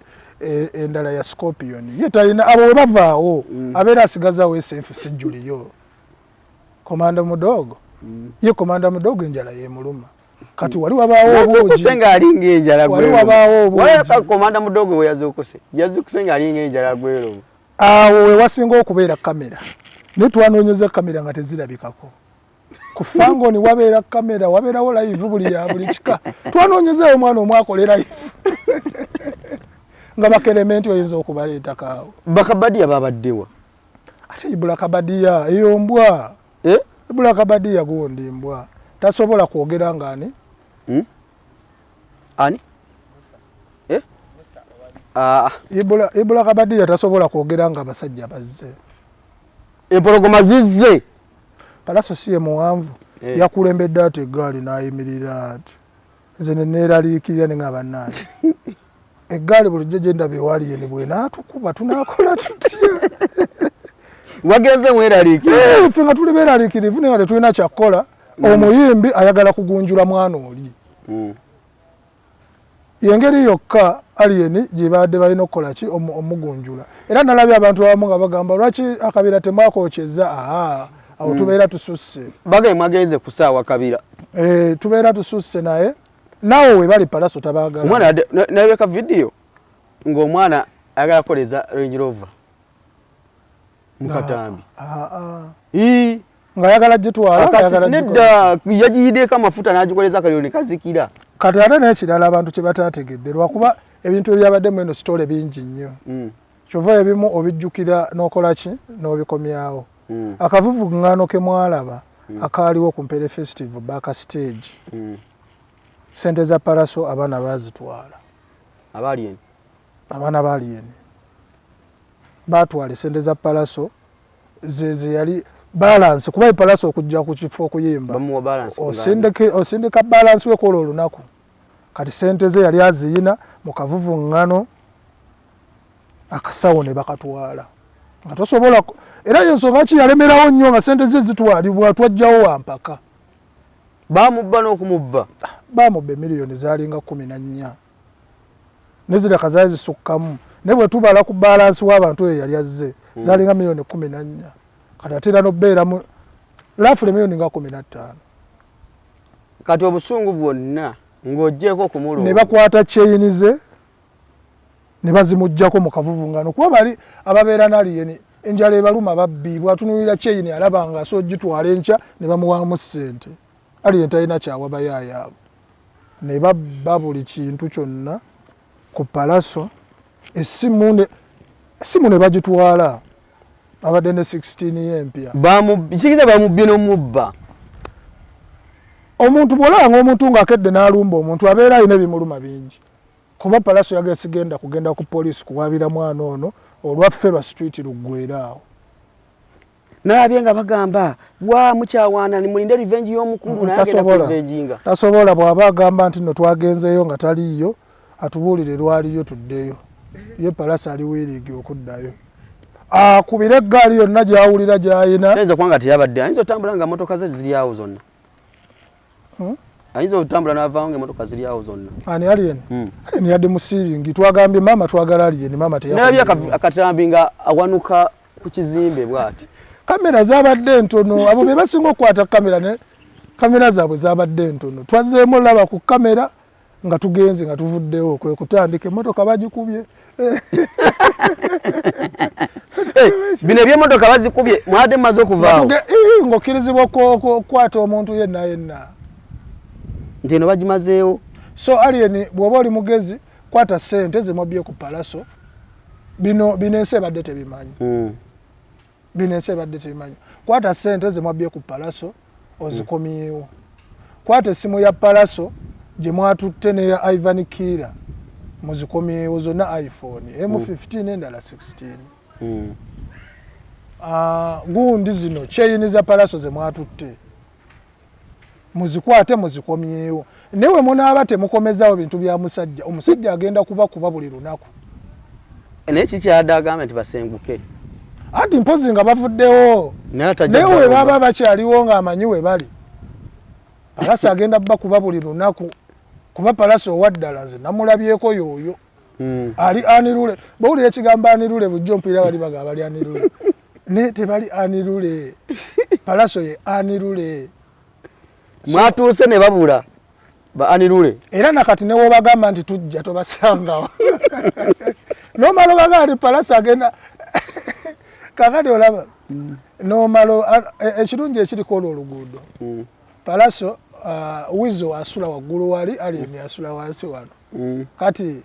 endala ya Scorpion. Ye talina. Abo we bavaawo abeera asigazawo SF sijjuliyo Komanda Mudogo. Ye Komanda Mudogo enjala yemuluma. Kati wali wabaawo obuugi. Yazuukuse ng'alinga enjala. Wali wabaawo obuugi. Komanda Mudogo we yazuukuse, yazuukuse ng'alinga enjala gwerobo. Awo we wasinga okubeera kamera, naye twanoonyeza kamera nga tezirabikako. Ku Fangoni wabeera kamera, wabeerawo live buli ya buli kika. Twanoonyezayo omwana omwakolera live nga bakerementi oyinza okubaleetako awo. Bakabadiya babaddewa? Ate Ibula Kabadiya eyo mbwa. Eh? Ibula Kabadiya gundi mbwa, tasobola kwogera ng'ani. Ani? Eh? Ah. Ibula Kabadiya tasobola kwogera nga abasajja bazze. Empologoma zizze. Pallaso si ye muwanvu? Eh. Yakulembedde ati eggaali n'ayimirira ati, nze ne neeraliikirira ne nga bannange eggaali bulijjo gye ndaba ewali ye ne bwenaatukuba tunaakola tutya? Wagenze mweraliikirira? Eh, ffe nga tuli beeraliikirivu naye nga tetulina kyakkola. Omuyimbi ayagala kugunjula mwana oli. Yengeri yokka Alien gye babadde balina okukola ki omugunjula. Era nalabye abantu abamu nga bagamba lwaki akabira temwakokyeza. Aha, awo tubeera tususse. Bagaye mwagenze kusaawa kabira. Eh, tubeera tususse, naye naawe we bali Pallaso tabaagala. Omwana nalabeka vidiyo ng'omwana ayagala kukoleza Range Rover mu katambi. Ii. Ng'ayagala gitwala, ng'ayagala Nedda, yagiyiddeko amafuta n'agikoleza akaliro ne kazikira. Kati ate n'ekirala abantu kye bataategedde, lwakuba ebintu ebyabadde eno story bingi nnyo, kyova ebimu obijjukira n'okola ki n'obikomyawo. Akavuvuŋŋano ke mwalaba akaaliwo ku Mpere Festival backstage, sente za Pallaso abaana baazitwala. Abalien? Abaana ba Alien baatwala esente za Pallaso ze yali balance, kuba Pallaso okujja ku kifo okuyimba Bamuwa balance. Osindika balance we kola olunaku. Kati sente ze yali aziyina mu kavuvuŋŋano, akasawo ne bakatwala nga tosobola. Era yensonga ki yalemerawo nnyo nga sente ze zitwalibwa, twajjawo wampaka. Bamubba n'okumubba. Bamubba emiliyoni zalinga 14 nezireka zaali zisukkamu, naye bwe tubala ku balance w'abantu oyo yali azze, zalinga miliyoni 14. Kati ate era nobeeramu lafule miliyoni nga 15. Kati obusungu bwonna ng'ogyeko okumulonda. Ne bakwata chain ze ne bazimugjako mu kavuvungano, kuba bali ababeera naliyeni enjala ebaluma babbi, bw'atunuulira chain alaba nga asobola ogitwala enkya ne bamuwamu ssente. Alien talina kyawa bayaaya abo, ne babba buli kintu kyonna ku Pallaso, essimu ne bagitwala, abadde ne 16 y'empya. Kikiza bamubbye n'omubba. Omuntu bw'olaba ng'omuntu ng'akedde n'alumba omuntu, abeera alina ebimuluma bingi, kuba Pallaso yagenda sigenda kugenda ku poliisi kuwaabira mwana ono olwaffe lwa street luggwera awo. Nalabye nga bagamba wa mukyawaana mulinde revenge y'omukulu, naye agenda kurevenginga. Tasobola. Bw'aba agamba nti no twagenzeeyo nga taliiyo, atubuulire lwaliyo tuddeyo. Ye Pallaso ali willing okuddayo, akubire eggaali yonna gy'awulira gy'ayina. Ayinza okuba nga teyabadde, ayinza otambula nga motoka ze ziri awo zonna. Ayinza otambula n'avaawo nga emotoka ziri awo zonna. Ani, Alien? Alien yadde mu ceiling. Twagambye maama twagala Alien, maama nalabye akatambi nga awanuka ku kizimbe bw'ati. Kamera zabadde ntono. Abo be basinga okukwata kamera, ne kamera zaabwe zabadde ntono. Twazzeemu olaba ku kamera nga tugenze, nga tuvuddewo, kwe kutandika emmotoka bagikubye. Bino ebyemotoka bazikubye mwadde mumaze okuvaawo. Ng'okkirizibwa okukwata omuntu yenna yenna. Nti eno bagimazeewo. So Alien, bw'oba oli mugezi, kwata ssente zemwabbye ku Pallaso. Bino bino ensi ebadde tebimanyi. Bino ensi ebadde tebimanyi. Kwata ssente zemwabbye ku Pallaso ozikomyewo. Kwata essimu ya Pallaso gye mwatutte neya Ivan Kira muzikomyewo zonna, iPhone emu 15, endala 16. Ah, gundi zino chain za Pallaso ze mwatutte muzikwate muzikomyewo. Naye we munaaba temukomezawo bintu bya musajja, omusajja agenda kubakuba buli lunaku. Naye kikyadde agambe nti basenguke. Anti mpozi nga bavuddewo. Naye naye we baba bakyaliwo ng'amanyi we bali, Pallaso agenda bakuba buli lunaku, kuba Pallaso owaddala nze namulabyeko yooyo. Ali unruly. Bwowulira ekigambo unruly, bujjo mpulira bali bagaba bali unruly, naye tebali unruly. Pallaso ye unruly. Mwatuuse ne babula ba unruly. Era nakati newobagamba nti tujja, tobasangawo. Nomala obagamba nti Pallaso agenda kakati, olaba nomala ekirungi ekiriko olwo oluguudo. Pallaso, Wizo asula waggulu wali, Alien asula wansi wano. Kati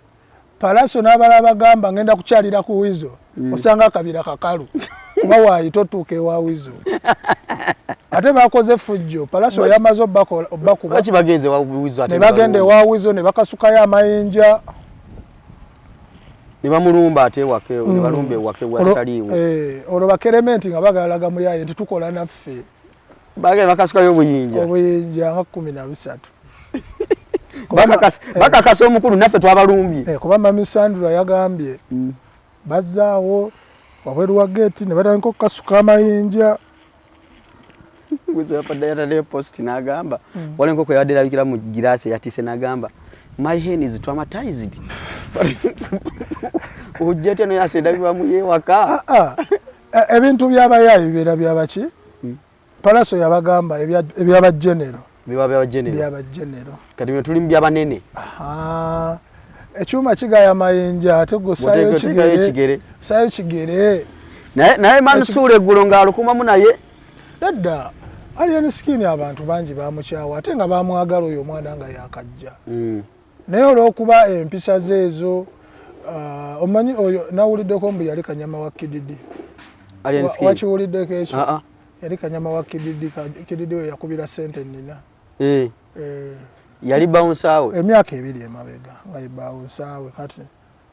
Pallaso n'abalala bagamba ngenda kukyalira ku Wizo, osanga akabira kakalu kuba waayita otuuka ewa Wizo. Ate bakoze effujjo, Pallaso yamaze obbakuba. Lwaki bagenze wa Wizo ate? Ne bagenda ewa Wizo ne bakasukayo amayinja. Ne bamulumba ate ewake, ne balumba ewake wataliiwo. Olwo bakerementi nga bagalaga muyaye nti tukola naffe. Bagenda bakasukayo obuyinja. Obuyinja nga 13. Bakakasa omukulu naffe twabalumbye. Kuba Mami Sandra yagambye bazzaawo wabweru wa geeti ne batandika okukasuka amayinja. Yataddeyo post n'agamba waliwo enkoko yabadde erabikira mu giraasi eyatiise, n'agamba, "My hen is traumatized." Ojja tya noyasa endabirwamu yeewaka? Ah, ah. Ebintu byabayaayi bibeera byabaki? Pallaso yabagamba ebyabagenero. Biba byabagenero. Byabagenero. Kati bino tuli mu byabanene. Aha. Ekyuma kigaya amayinja, ate gwe ossayo ekigere. Sayo kigere. Naye Mansuula eggulo ng'alukumamu naye. Nedda, Alien Skin abantu bangi bamukyawa, ate nga bamwagala oyo omwana nga yakajja. Naye olw'okuba empisa ze ezo, omanyi oyo nawuliddeko mbu yali kanyama wa Kididi. Alien Skin. Wakiwuliddeko ekyo? Ah, ah. Yali kanyama wa Kididi. Kididi we yakubira sente nina. Eh, Yali bouncer we. Emyaka 2 emabega nga ye bouncer we. Kati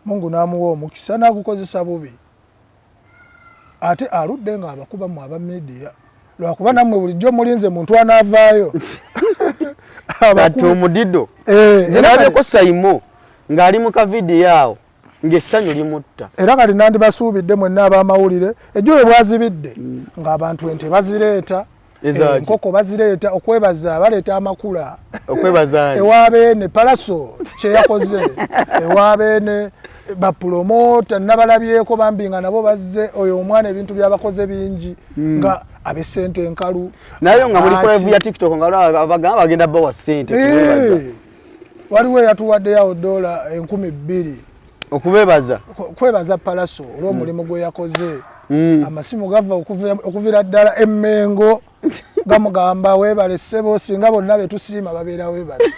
Mungu n'amuwa omukisa n'agukozesa bubi, ate aludde nga abakubamu aba media, lwakuba nammwe bulijjo mulinze muntu anaavaayo. Kati omudido. Eh, nze era nalabyeko Saimo ng'ali mu kavidiyo awo ng'essanyu limutta. Era kati nandibasuubidde mwenna ab'amawulire, ejjo bwe bwazibidde ng'abantu ente bazireeta, Ezaaki? Enkoko bazireeta okwebaza, baleeta amakula. Okwebaza ani? Ewa Beene. Pallaso kyeyakoze ewa Beene, bapromota nabalabyeko bambi nga nabo bazze. Oyo omwana ebintu byabakoze bingi, nga abesente enkalu. Naye nga muli Aki. live ya TikTok nga bagamba bagenda bawa ssente kumwebaza. Eh, waliwo eyatuwaddeyo $2,000. Okubebaza. Kwebaza Pallaso olw'omulimu gwe yakoze. Amasimu gava okuvira ddala Emmengo gamugamba weebale ssebo. Singa bonna betusiima babeera weebale.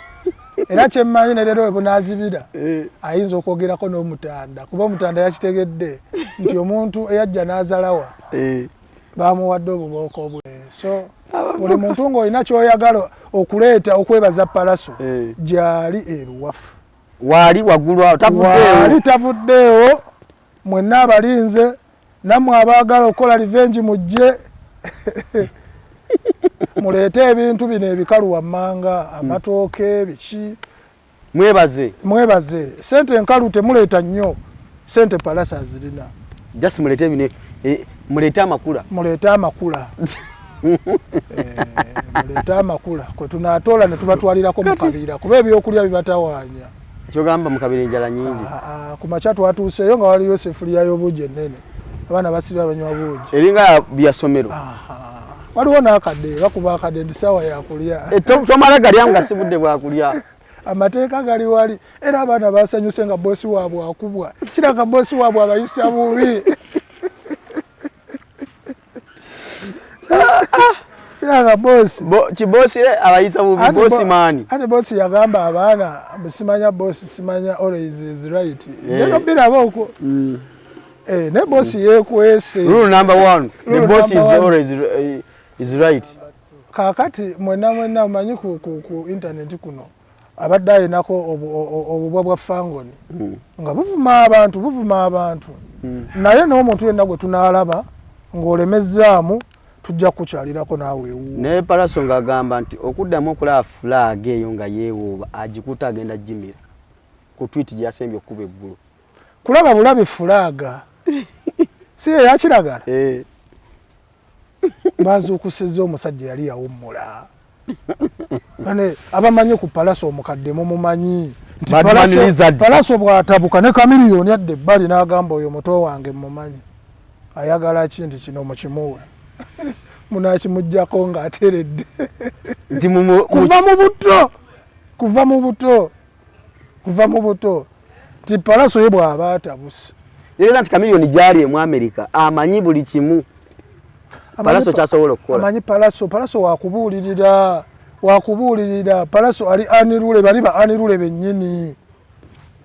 Era kyemmanyi ne leero we bunaazibira, ayinza okwogerako n'Omutanda, kuba Omutanda yakitegedde nti omuntu eyajja n'azalawa bamuwadde obubooko bwe. So buli muntu ng'olina kyoyagala okuleeta okwebaza Pallaso, gyali eruwafu. Waali waggulu awo tavuddeewo. Waali tavuddeewo. Mwenna abalinze, nammwe abaagala okukola revenge mujje. Muleete ebintu bino ebikalu wammanga, amatooke, biki. Mwebaze. Mwebaze. Sente enkalu temuleeta nnyo, sente Pallaso azirina. Just muleete bino, muleete amakula. Muleete amakula. Muleete amakula kwe tunaatoola ne tubatwalirako mu kabira, kuba ebyokulya bibatawaanya. Kyogamba mu kabira enjala nnyingi. Ku makya twatuuseeyo nga waliyo sefuliya y'obuugi ennene, abaana basiba banywa buugi. Eringa bya ssomero. Waliwo n'akadde, bakuba akadde nti ssaawa ya kulya. Tomala galya nga si budde bwa kulya. Amateeka gali wali, era abaana basanyuse nga boosi waabwe akubwa. Kiraka boosi waabwe abayisa bubi. Kiraka boosi. Kiboosi abayisa bubi, boosi maani. Ate boosi yagamba abaana, simanya boosi, simanya always is right. Ngeno biraba okwo. Ne boosi yeekwese. Rule number 1, the boss is always is right. Kaakati mwenna mwenna omanyi ku internet kuno abadde alinako obubwa bwa Fangoni nga buvuma abantu, buvuma abantu. Naye n'omuntu yenna gwe tunaalaba ng'olemezzaamu tujja kukyalirako naawe ewuwo. Naye Pallaso ng'agamba nti okuddamu okulaba flag eyo nga yeewooba agikutte agenda gimira ku tweet gye yasembye okukuba eggulo. Kulaba bulabi flag si ye yakiragala? Bazuukusizza omusajja yali yawummula. Bane abamanyi ku Pallaso omukadde mumumanyi nti Pallaso bw'atabuka ne Chameleone adda ebbali n'agamba oyo muto wange mmumanyi, ayagala ki nti kino mukimuwe. Munaakimuggyako ng'ateredde. Nti kuva mu buto, kuva mu buto, kuva mu buto nti Pallaso ye bw'aba atabuse. Era nti Chameleone gy'ali mu America amanyi buli kimu Pallaso kyasobola okukola. Amanyi Pallaso, Pallaso wakubuulirira, wakubuulirira. Pallaso ali anirule, bali ba anirule bennyini.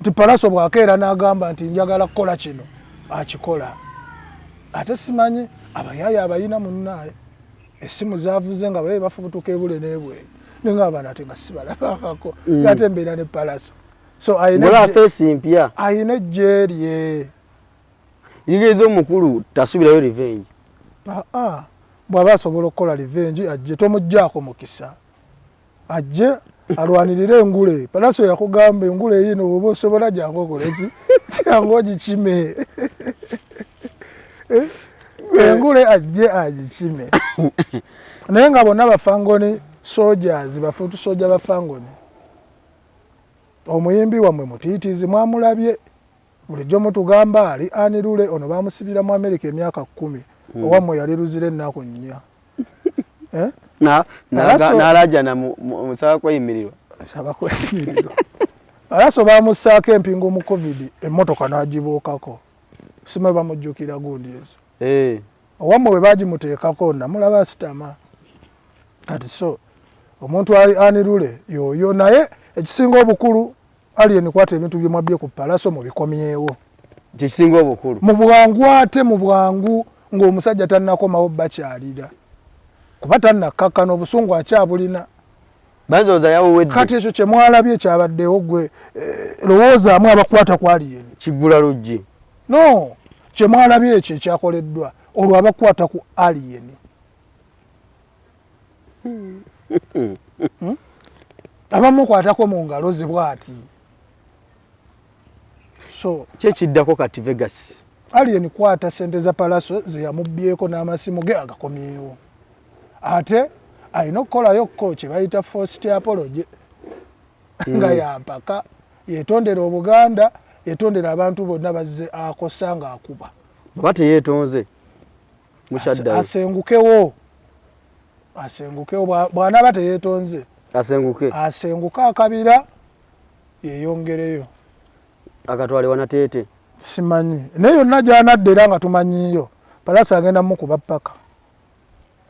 Nti Pallaso bw'akeera n'agamba nti njagala kukola kino, akikola. Ate simanyi abayaaya abayina munnaaye. Essimu zaavuze nga baye bafubutuka ebule n'ebweru. Naye nga abaana ate nga sibalabangako. Ate mbeera ne Pallaso. So ayina face mpya. Ayina ejje lye. Yigiriza omukulu tasubirayo revenge. Bw'aba asobola okukola revenge ajje, tomuggyaako mukisa. Ajje alwanirire engule. Pallaso yakugamba engule eyino bw'oba osobola jangu okole ki? Jangu ogikime. Engule ajje agikime. Naye nga bonna bafangoni soldiers, bafuutu soldier bafangoni. Omuyimbi wammwe mutiitiizi mwamulabye. Bulijjo mutugamba ali anirule, ono bamusibira mu America emyaka 10. Owammwe yali luzira ennaku 4. N'alajana musaba kweyimirirwa. Nsaba kweyimirirwa. Pallaso bamussaako empingu mu COVID, emmotoka n'agibuukako. Simanyi bamujjukira gundi ezo. Owammwe bwe baagimuteekako namulaba asitama. Kati so omuntu ali anirule yoyo, naye ekisinga obukulu Alien kwata ebintu bye mwabbye ku Pallaso mubikomyewo. Kisinga obukulu. Mu bwangu ate mu bwangu ng'omusajja tannakomawo bakyalira. Kuba tannakkakkana obusungu akyabulina. Bazooza yawuwedde. Kati ekyo kye mwalabye kyabaddewo gwe lowoozaamu abakwata ku Alien. Kiggula luggi. No, kye mwalabye ekyo ekyakoleddwa olwo abakwata ku Alien. Abamukwatako mu ngalo ze bw'ati. So kye kiddako kati Vegas. Alien kwata sente za Pallaso ze yamubbyeko n'amasimu ge agakomyewo. Ate alina okukolayo ko kye bayita forced apology. Nga yampaka yetondera Obuganda, yetondera abantu bonna bazze akosa ng'akuba. Baba teyeetonze mukyaddayo. Asengukewo. Asengukewo bw'anaaba teyeetonze. Asenguke. Asenguke akabira yeeyongereyo. Akatwale wanateete. Simanyi. Naye yonna gy'anadda era nga tumanyiiyo. Pallaso agenda mukuba ppaka.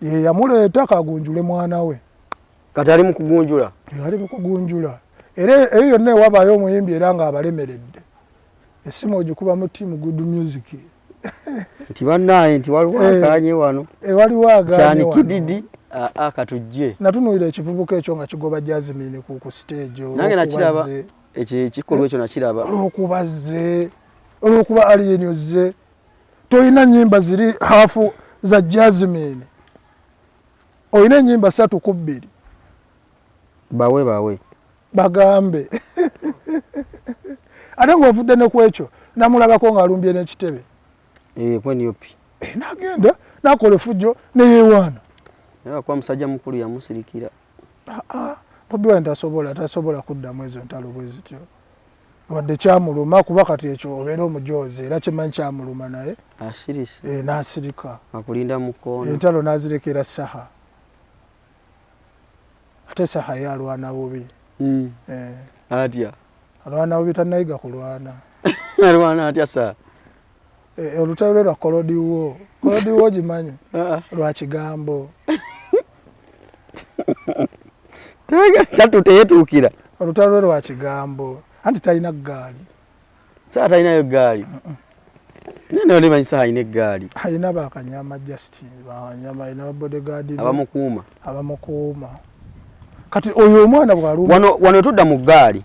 Ye yamuleeta kagunjule mwana we. Kati ali mu kugunjula. Ali mu kugunjula. Era eyo yonna ewabaayo omuyimbi era ng'abalemeredde. Essimu ogikuba mu team Good Music. Nti bannaaye nti waliwo agaanye wano. Waliwo agaanye wano. Kyani kididi, katujje. Natunuulira ekivubuka ekyo nga kigoba Jasmine ku stage. Nange nakiraba. Ekyo ekikolwa ekyo nakiraba. Olw'okuba azze, olw'okuba Alien ozze. Tolina nnyimba ziri hafu za Jasmine. Olina ennyimba 3 ku 2. Bawe bawe. Bagambe. Ate ng'ovudde ne ku ekyo namulabako ng'alumbye n'ekitebe. Kwe NUP. N'agenda n'akola effujjo ne yeewaana. Naye kuba musajja mukulu yamusirikira. Bobi Wine tasobola kuddamu ezo ntalo bwe zityo. Wadde kyamuluma kuba kati ekyo obeera omujoozi era kimanyi kyamuluma naye. Asirise. N'asirika. Akulinda mu kkoona. Entalo n'azirekera Saha. Ate Saha ye alwana bubi. Atya? Alwana bubi tannayiga kulwana. Alwana atya Saha? Olutalo lwe lwa Kolodiwo. Kolodiwo ogimanyi? Lwa kigambo. Tatu teyetuukira. Olutalo lwe lwa kigambo. Anti talina ggaali. Saha talinayo ggaali. Nene olimanyi Saha alina eggaali. Alina bakanyama Justin, bakanyama alina bodyguard. Abamukuuma. Abamukuuma. Kati oyo omwana bw'alumba. Wano tudda mu ggaali.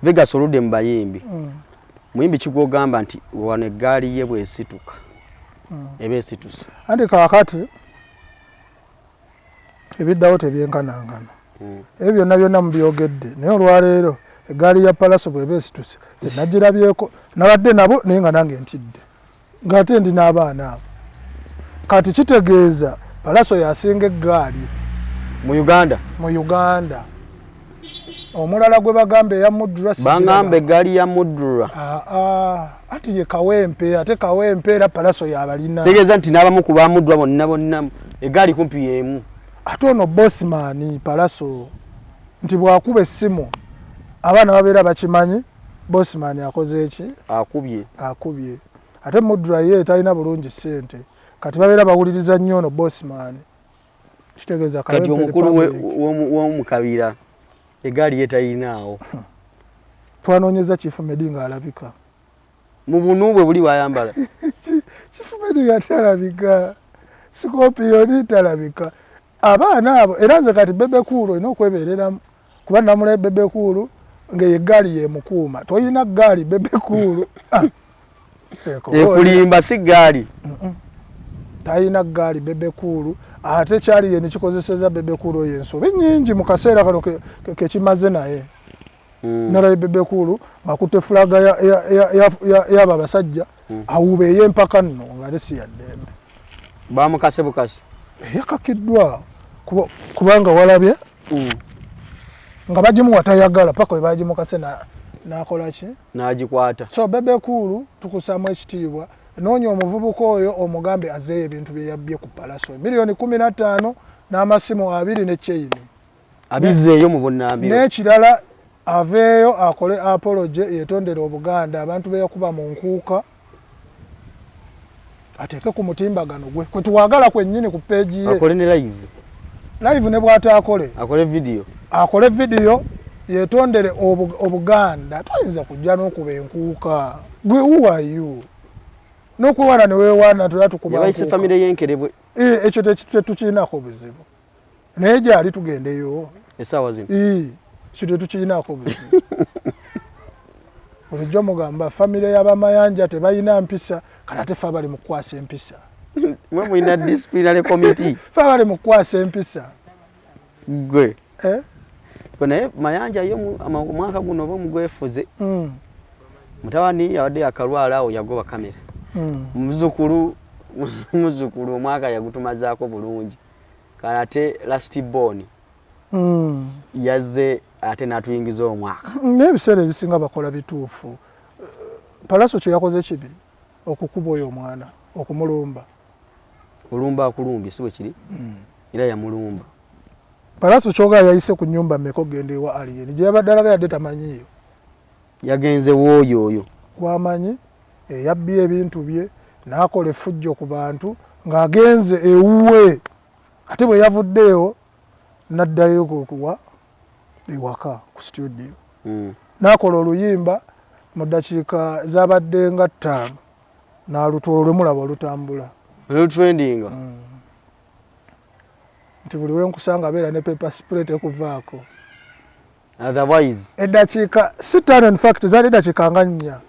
Vegas oludde mu bayimbi. Muyimbi kigwogamba nti wano eggaali ye bw'esituka. Eba esituse. Anti kaakati ebiddawo tebyenkanankana. Ebyo byonna byonna mubyogedde naye olwaleero eggaali ya Pallaso bw'eba esituse nagirabyeko nabadde nabo naye nga nange ntidde ng'ate ndi n'abaana abo. Kati kitegeeza Pallaso yasinga eggaali mu Uganda. Mu Uganda. Omulala gwe bagamba eya Mudra bangamba eggaali ya Mudra. Ati ye Kawempe ate Kawempe era Pallaso yabalina. Kitegeeza nti n'abamu ku ba Mudra bonna bonna eggaali kumpi y'emu. Ate ono Bossman Pallaso nti bw'akuba essimu abaana babeera bakimanyi Bossman akoze eki? Akubye. Akubye. Ate Mudra ye talina bulungi ssente. Kati babeera bawuliriza nnyo ono Bossman. Kitegeeza kati omukulu w'omukabira eggaali ye tayinaawo. Twanoonyeza Chief Medi ng'alabika. Mu bunu bwe buli bw'ayambala. Chief Medi nga talabika. Scorpion talabika. Abaana abo era nze kati Bebe Cool olina okwebeereramu kuba namulaye Bebe Cool ng'eyo eggaali yemukuuma. Toyina ggaali Bebe Cool. Ekulimba si ggaali. Talina ggaali Bebe Cool ate kyali ye nekikozeseza Bebe Cool oyo ensobi nnyingi mu kaseera kano kekimaze naye. Nalaye Bebe Cool ng'akutte fulaga y'abo abasajja awuuba ey'empaka nno ng'ate si ya ddembe. Bamukase bukase. Yakakiddwa kubanga walabye nga bagimuwa tayagala paka we bagimukase n'akola ki? N'agikwata. So Bebe Cool tukusaamu ekitiibwa. Noonya omuvubuka oyo omugambe azzeeyo ebintu bye yabbye ku Pallaso. Miliyoni 15 n'amasimu 2 ne chain. Abizzeeyo mu bunnambiro. N'ekirala aveeyo akole apology yeetondere Obuganda abantu be yakuba mu nkuuka ateeke ku mutimbagano gwe kwe tuwagala kwennyini ku page ye. Akole ne live. Live ne bw'ataakole. Akole video. Akole video yeetondere Obuganda. Toyinza kujja n'okuba enkuuka. Gwe who are you? N'okwewaana ne weewaana tulaba tukuba nkuuka. Yabayise famire y'enkerebwe. Ekyo tetukirinako buzibu. Naye gyali tugendeyo. Essaawa zino. Ekyo tetukirinako buzibu. Bulijjo mugamba famire y'Abamayanja tebalina mpisa, kale ate ffe abali mu kukwasa empisa. Mwe mulina disciplinary committee. Ffe abali mu kukwasa empisa. Gwe. Naye Mayanja yo omwaka guno oba omugwefuze. Mutabani abadde yakalwala awo yagoba kamera. Muzzukulu omwaka yagutumazaako bulungi. Kale ate last born. Yazze ate n'atuyingiza omwaka. Naye ebiseera ebisinga bakola bituufu. Pallaso kye yakoze kibi okukuba oyo omwana okumulumba. Olumba akulumbye si bwe kiri? Era yamulumba. Pallaso kyoga yayise ku nnyumba mmeka okugenda ewa Alien gye yabadde alaga yadde tamanyiiyo. Yagenze w'oyo oyo. Gwamanyi eyabbye ebintu bye n'akola effujjo ku bantu ng'agenze ewuwe. Ate bwe yavuddeewo n'addayo kuwa ewaka ku studio. N'akola oluyimba mu ddakiika zabadde nga 5 n'alutwala lwe mulaba olutambula. Olutrendinga. Nti buli we nkusanga abeera ne paper spray tekuvaako. Otherwise. Eddakiika si 5 in fact zaali eddakiika nga 4.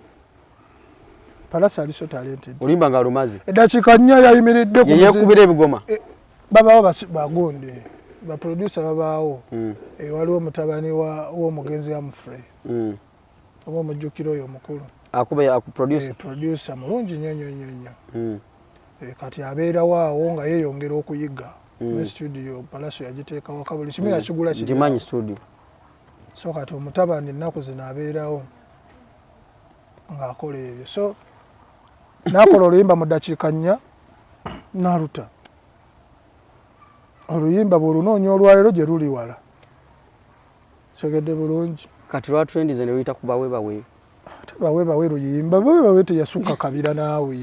Pallaso ali so talented. Oluyimba ng'alumaze. Eddakiika 4 yayimiridde ku Ye yeekubira ebigoma. Babaawo bagundi baproducer babaawo. Waliwo mutabani w'omugenzi Humphrey, oba omujjukiro oyo omukulu. Akuba producer. Producer mulungi nnyo nnyo nnyo nnyo. Kati abeerawo awo nga yeeyongera okuyiga. Ne studio Palaso yagiteeka waka, buli kimu yakigula. Ngimanyi studio. So kati omutabani ennaku zino abeerawo ng'akola ebyo. So n'akola oluyimba mu ddakiika 4 n'aluta. Oluyimba bw'olunoonya olwaleero gye luli wala. Kyogedde bulungi. Kati lwa trendize ne luyita ku bawe bawe. Ate bawe bawe luyimba, bawe bawe teyasukka kabira naawe.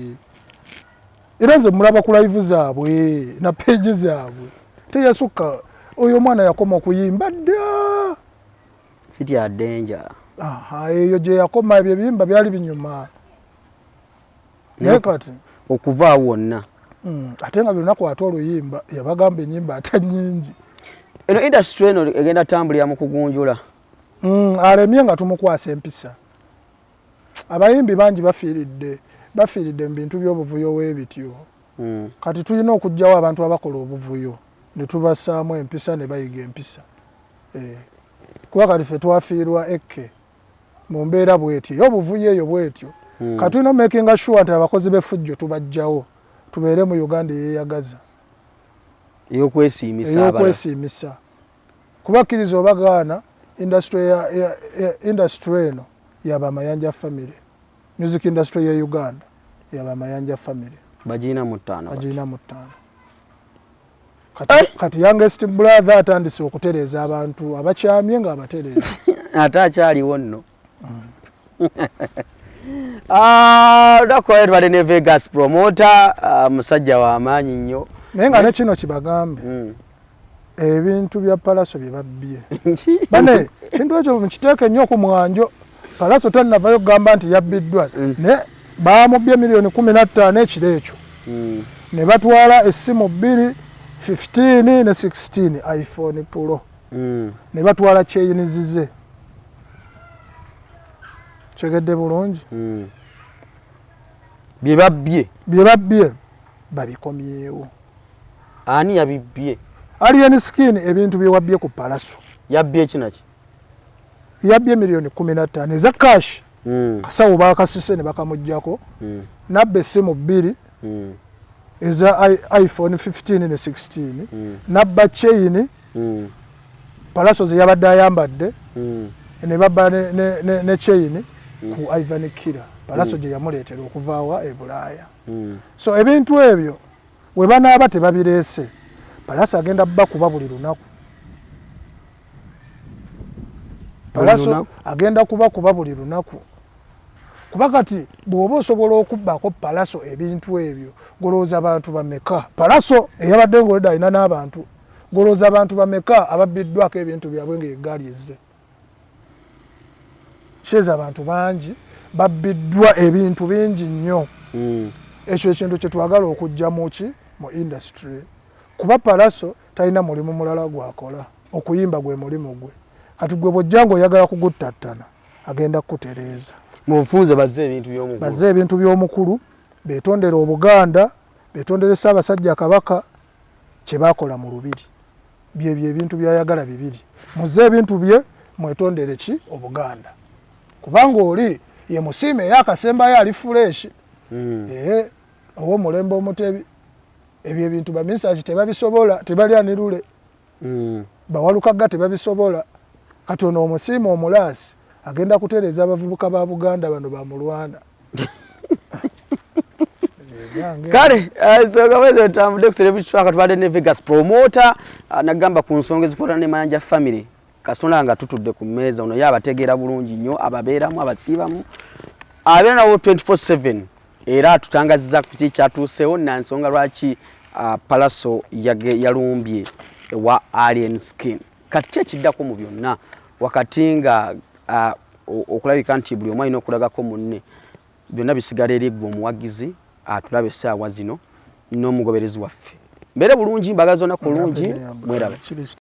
Era nze mulaba ku live zaabwe na page zaabwe, teyasukka. Oyo omwana yakoma okuyimba dda. Sitya danger. Aha, eyo gye yakoma. Ebyo ebiyimba byali binyuma, naye kati okuva awo wonna. Ate nga buli lunaku ate oluyimba, yabagamba ennyimba ate nnyingi. Eno industry eno egenda tambulira mu kugunjula. Alemye nga tumukwasa empisa. Abayimbi bangi bafiiridde mu bintu by'obuvuyo weebityo. Kati tulina okuggyawo abantu abakola obuvuyo ne tubassaamu empisa ne bayiga empisa. Kuba kati ffe twafiirwa ekke mu mbeera bwetyo ey'obuvuyo eyo bwetyo. Kati tulina omakinga sure nti abakozi b'effujjo tubaggyawo, tubeere mu Uganda eyeeyagaza. Ey'okwesiimisa abalala. Ey'okwesiimisa, kuba kkiriza oba gaana, industry industry eno yabamayanja family. Music industry ye Uganda yabamayanja family. Bagirina mu ttaano. Bagirina mu ttaano. Kati youngest brother atandise okutereeza abantu abakyamye ng'abatereeza. Ate akyaliwo nno. Olunaku olwaleero tubadde ne Vegas Promoter, musajja w'amaanyi nnyo. Naye nga ne kino kibagambe, ebintu bya Palaso bye babbye bane, kintu ekyo mukiteeke nnyo ku mwanjo. Palaso tannavayo kugamba nti yabbiddwa, naye bamubbye miliyoni 15 ekiro ekyo. Ne batwala essimu bbiri, 15 ne 16 iPhone Pro. Ne batwala chain zize. Kyegedde bulungi. Bye babbye. Bye babbye babikomyewo. Ani yabibbye? Alien Skin, ebintu bye wabbye ku Palaso. Yabbye ekinaki? Yabbye miliyoni 15 eza cash. Kasawo bakasise ne bakamugjako. Nabba essimu bbiri eza iPhone 15 ne 16. Nabba chain Palaso ze yabadde ayambadde. Ne babba ne chain ku Ivan Kira, Palaso gye yamuleetera okuvaawa e Bulaaya. So ebintu ebyo we banaaba tebabireese, Palaso agenda bakuba buli lunaku. Palaso lunaku? Agenda kubakuba buli lunaku, kuba kati bw'oba osobola okubbako Palaso ebintu ebyo, golowooza abantu bameka Palaso eyabadde ngaoleda alina n'abantu? Golowooza abantu bameka ababbiddwako ebintu byabwe ngaeggaali ezze kyeza? Abantu bangi babbiddwa ebintu bingi nnyo. Ekyo ekintu kyetwagala okujja muki mu industry, kuba Palaso talina mulimu mulala gwakola, okuyimba gwe mulimu gwe. Kati gwe bwojja ngaoyagala kuguttattana, agenda kukutereeza. Mu bufunze bazze ebintu by'omukulu. Bazze ebintu by'omukulu, betondere Obuganda, betondere Ssaabasajja Kabaka kye bakola mu lubiri. Byebyo ebintu byayagala bibiri: muzze ebintu bye, mwetondere ki Obuganda, kubanga oli ye musiime eyakasembayo ali fresh. Ee, ow'omulembe omutebi, ebyo ebintu bamisaki tebabisobola, tebalyanirule. Bawalukagga tebabisobola. Kati ono omusiima omulaasi agenda kutereeza abavubuka ba Buganda bano bamulwana. Kale ensonga bwezi otambudde ku Celebrity Track, tubadde ne Vegas Promoter, nagamba ku nsonga ezikwatana ne Mayanja family. Kasonda nga tutudde ku mmeeza, ono ye abategeera bulungi nnyo, ababeeramu, abasiibamu, abeera nawo 24/7, era atutangaziza ku ki kyatuuseewo na nsonga lwaki Palaso yalumbye ewa Alien Skin. Kati ki ekiddako mu byonna, wakati nga okulabika nti buli omu alina okulagako munne? Byonna bisigala eri ggwe omuwagizi atulaba essaawa zino n'omugoberezi waffe. Mbeere bulungi, mbagaza olunaku olungi, mweraba.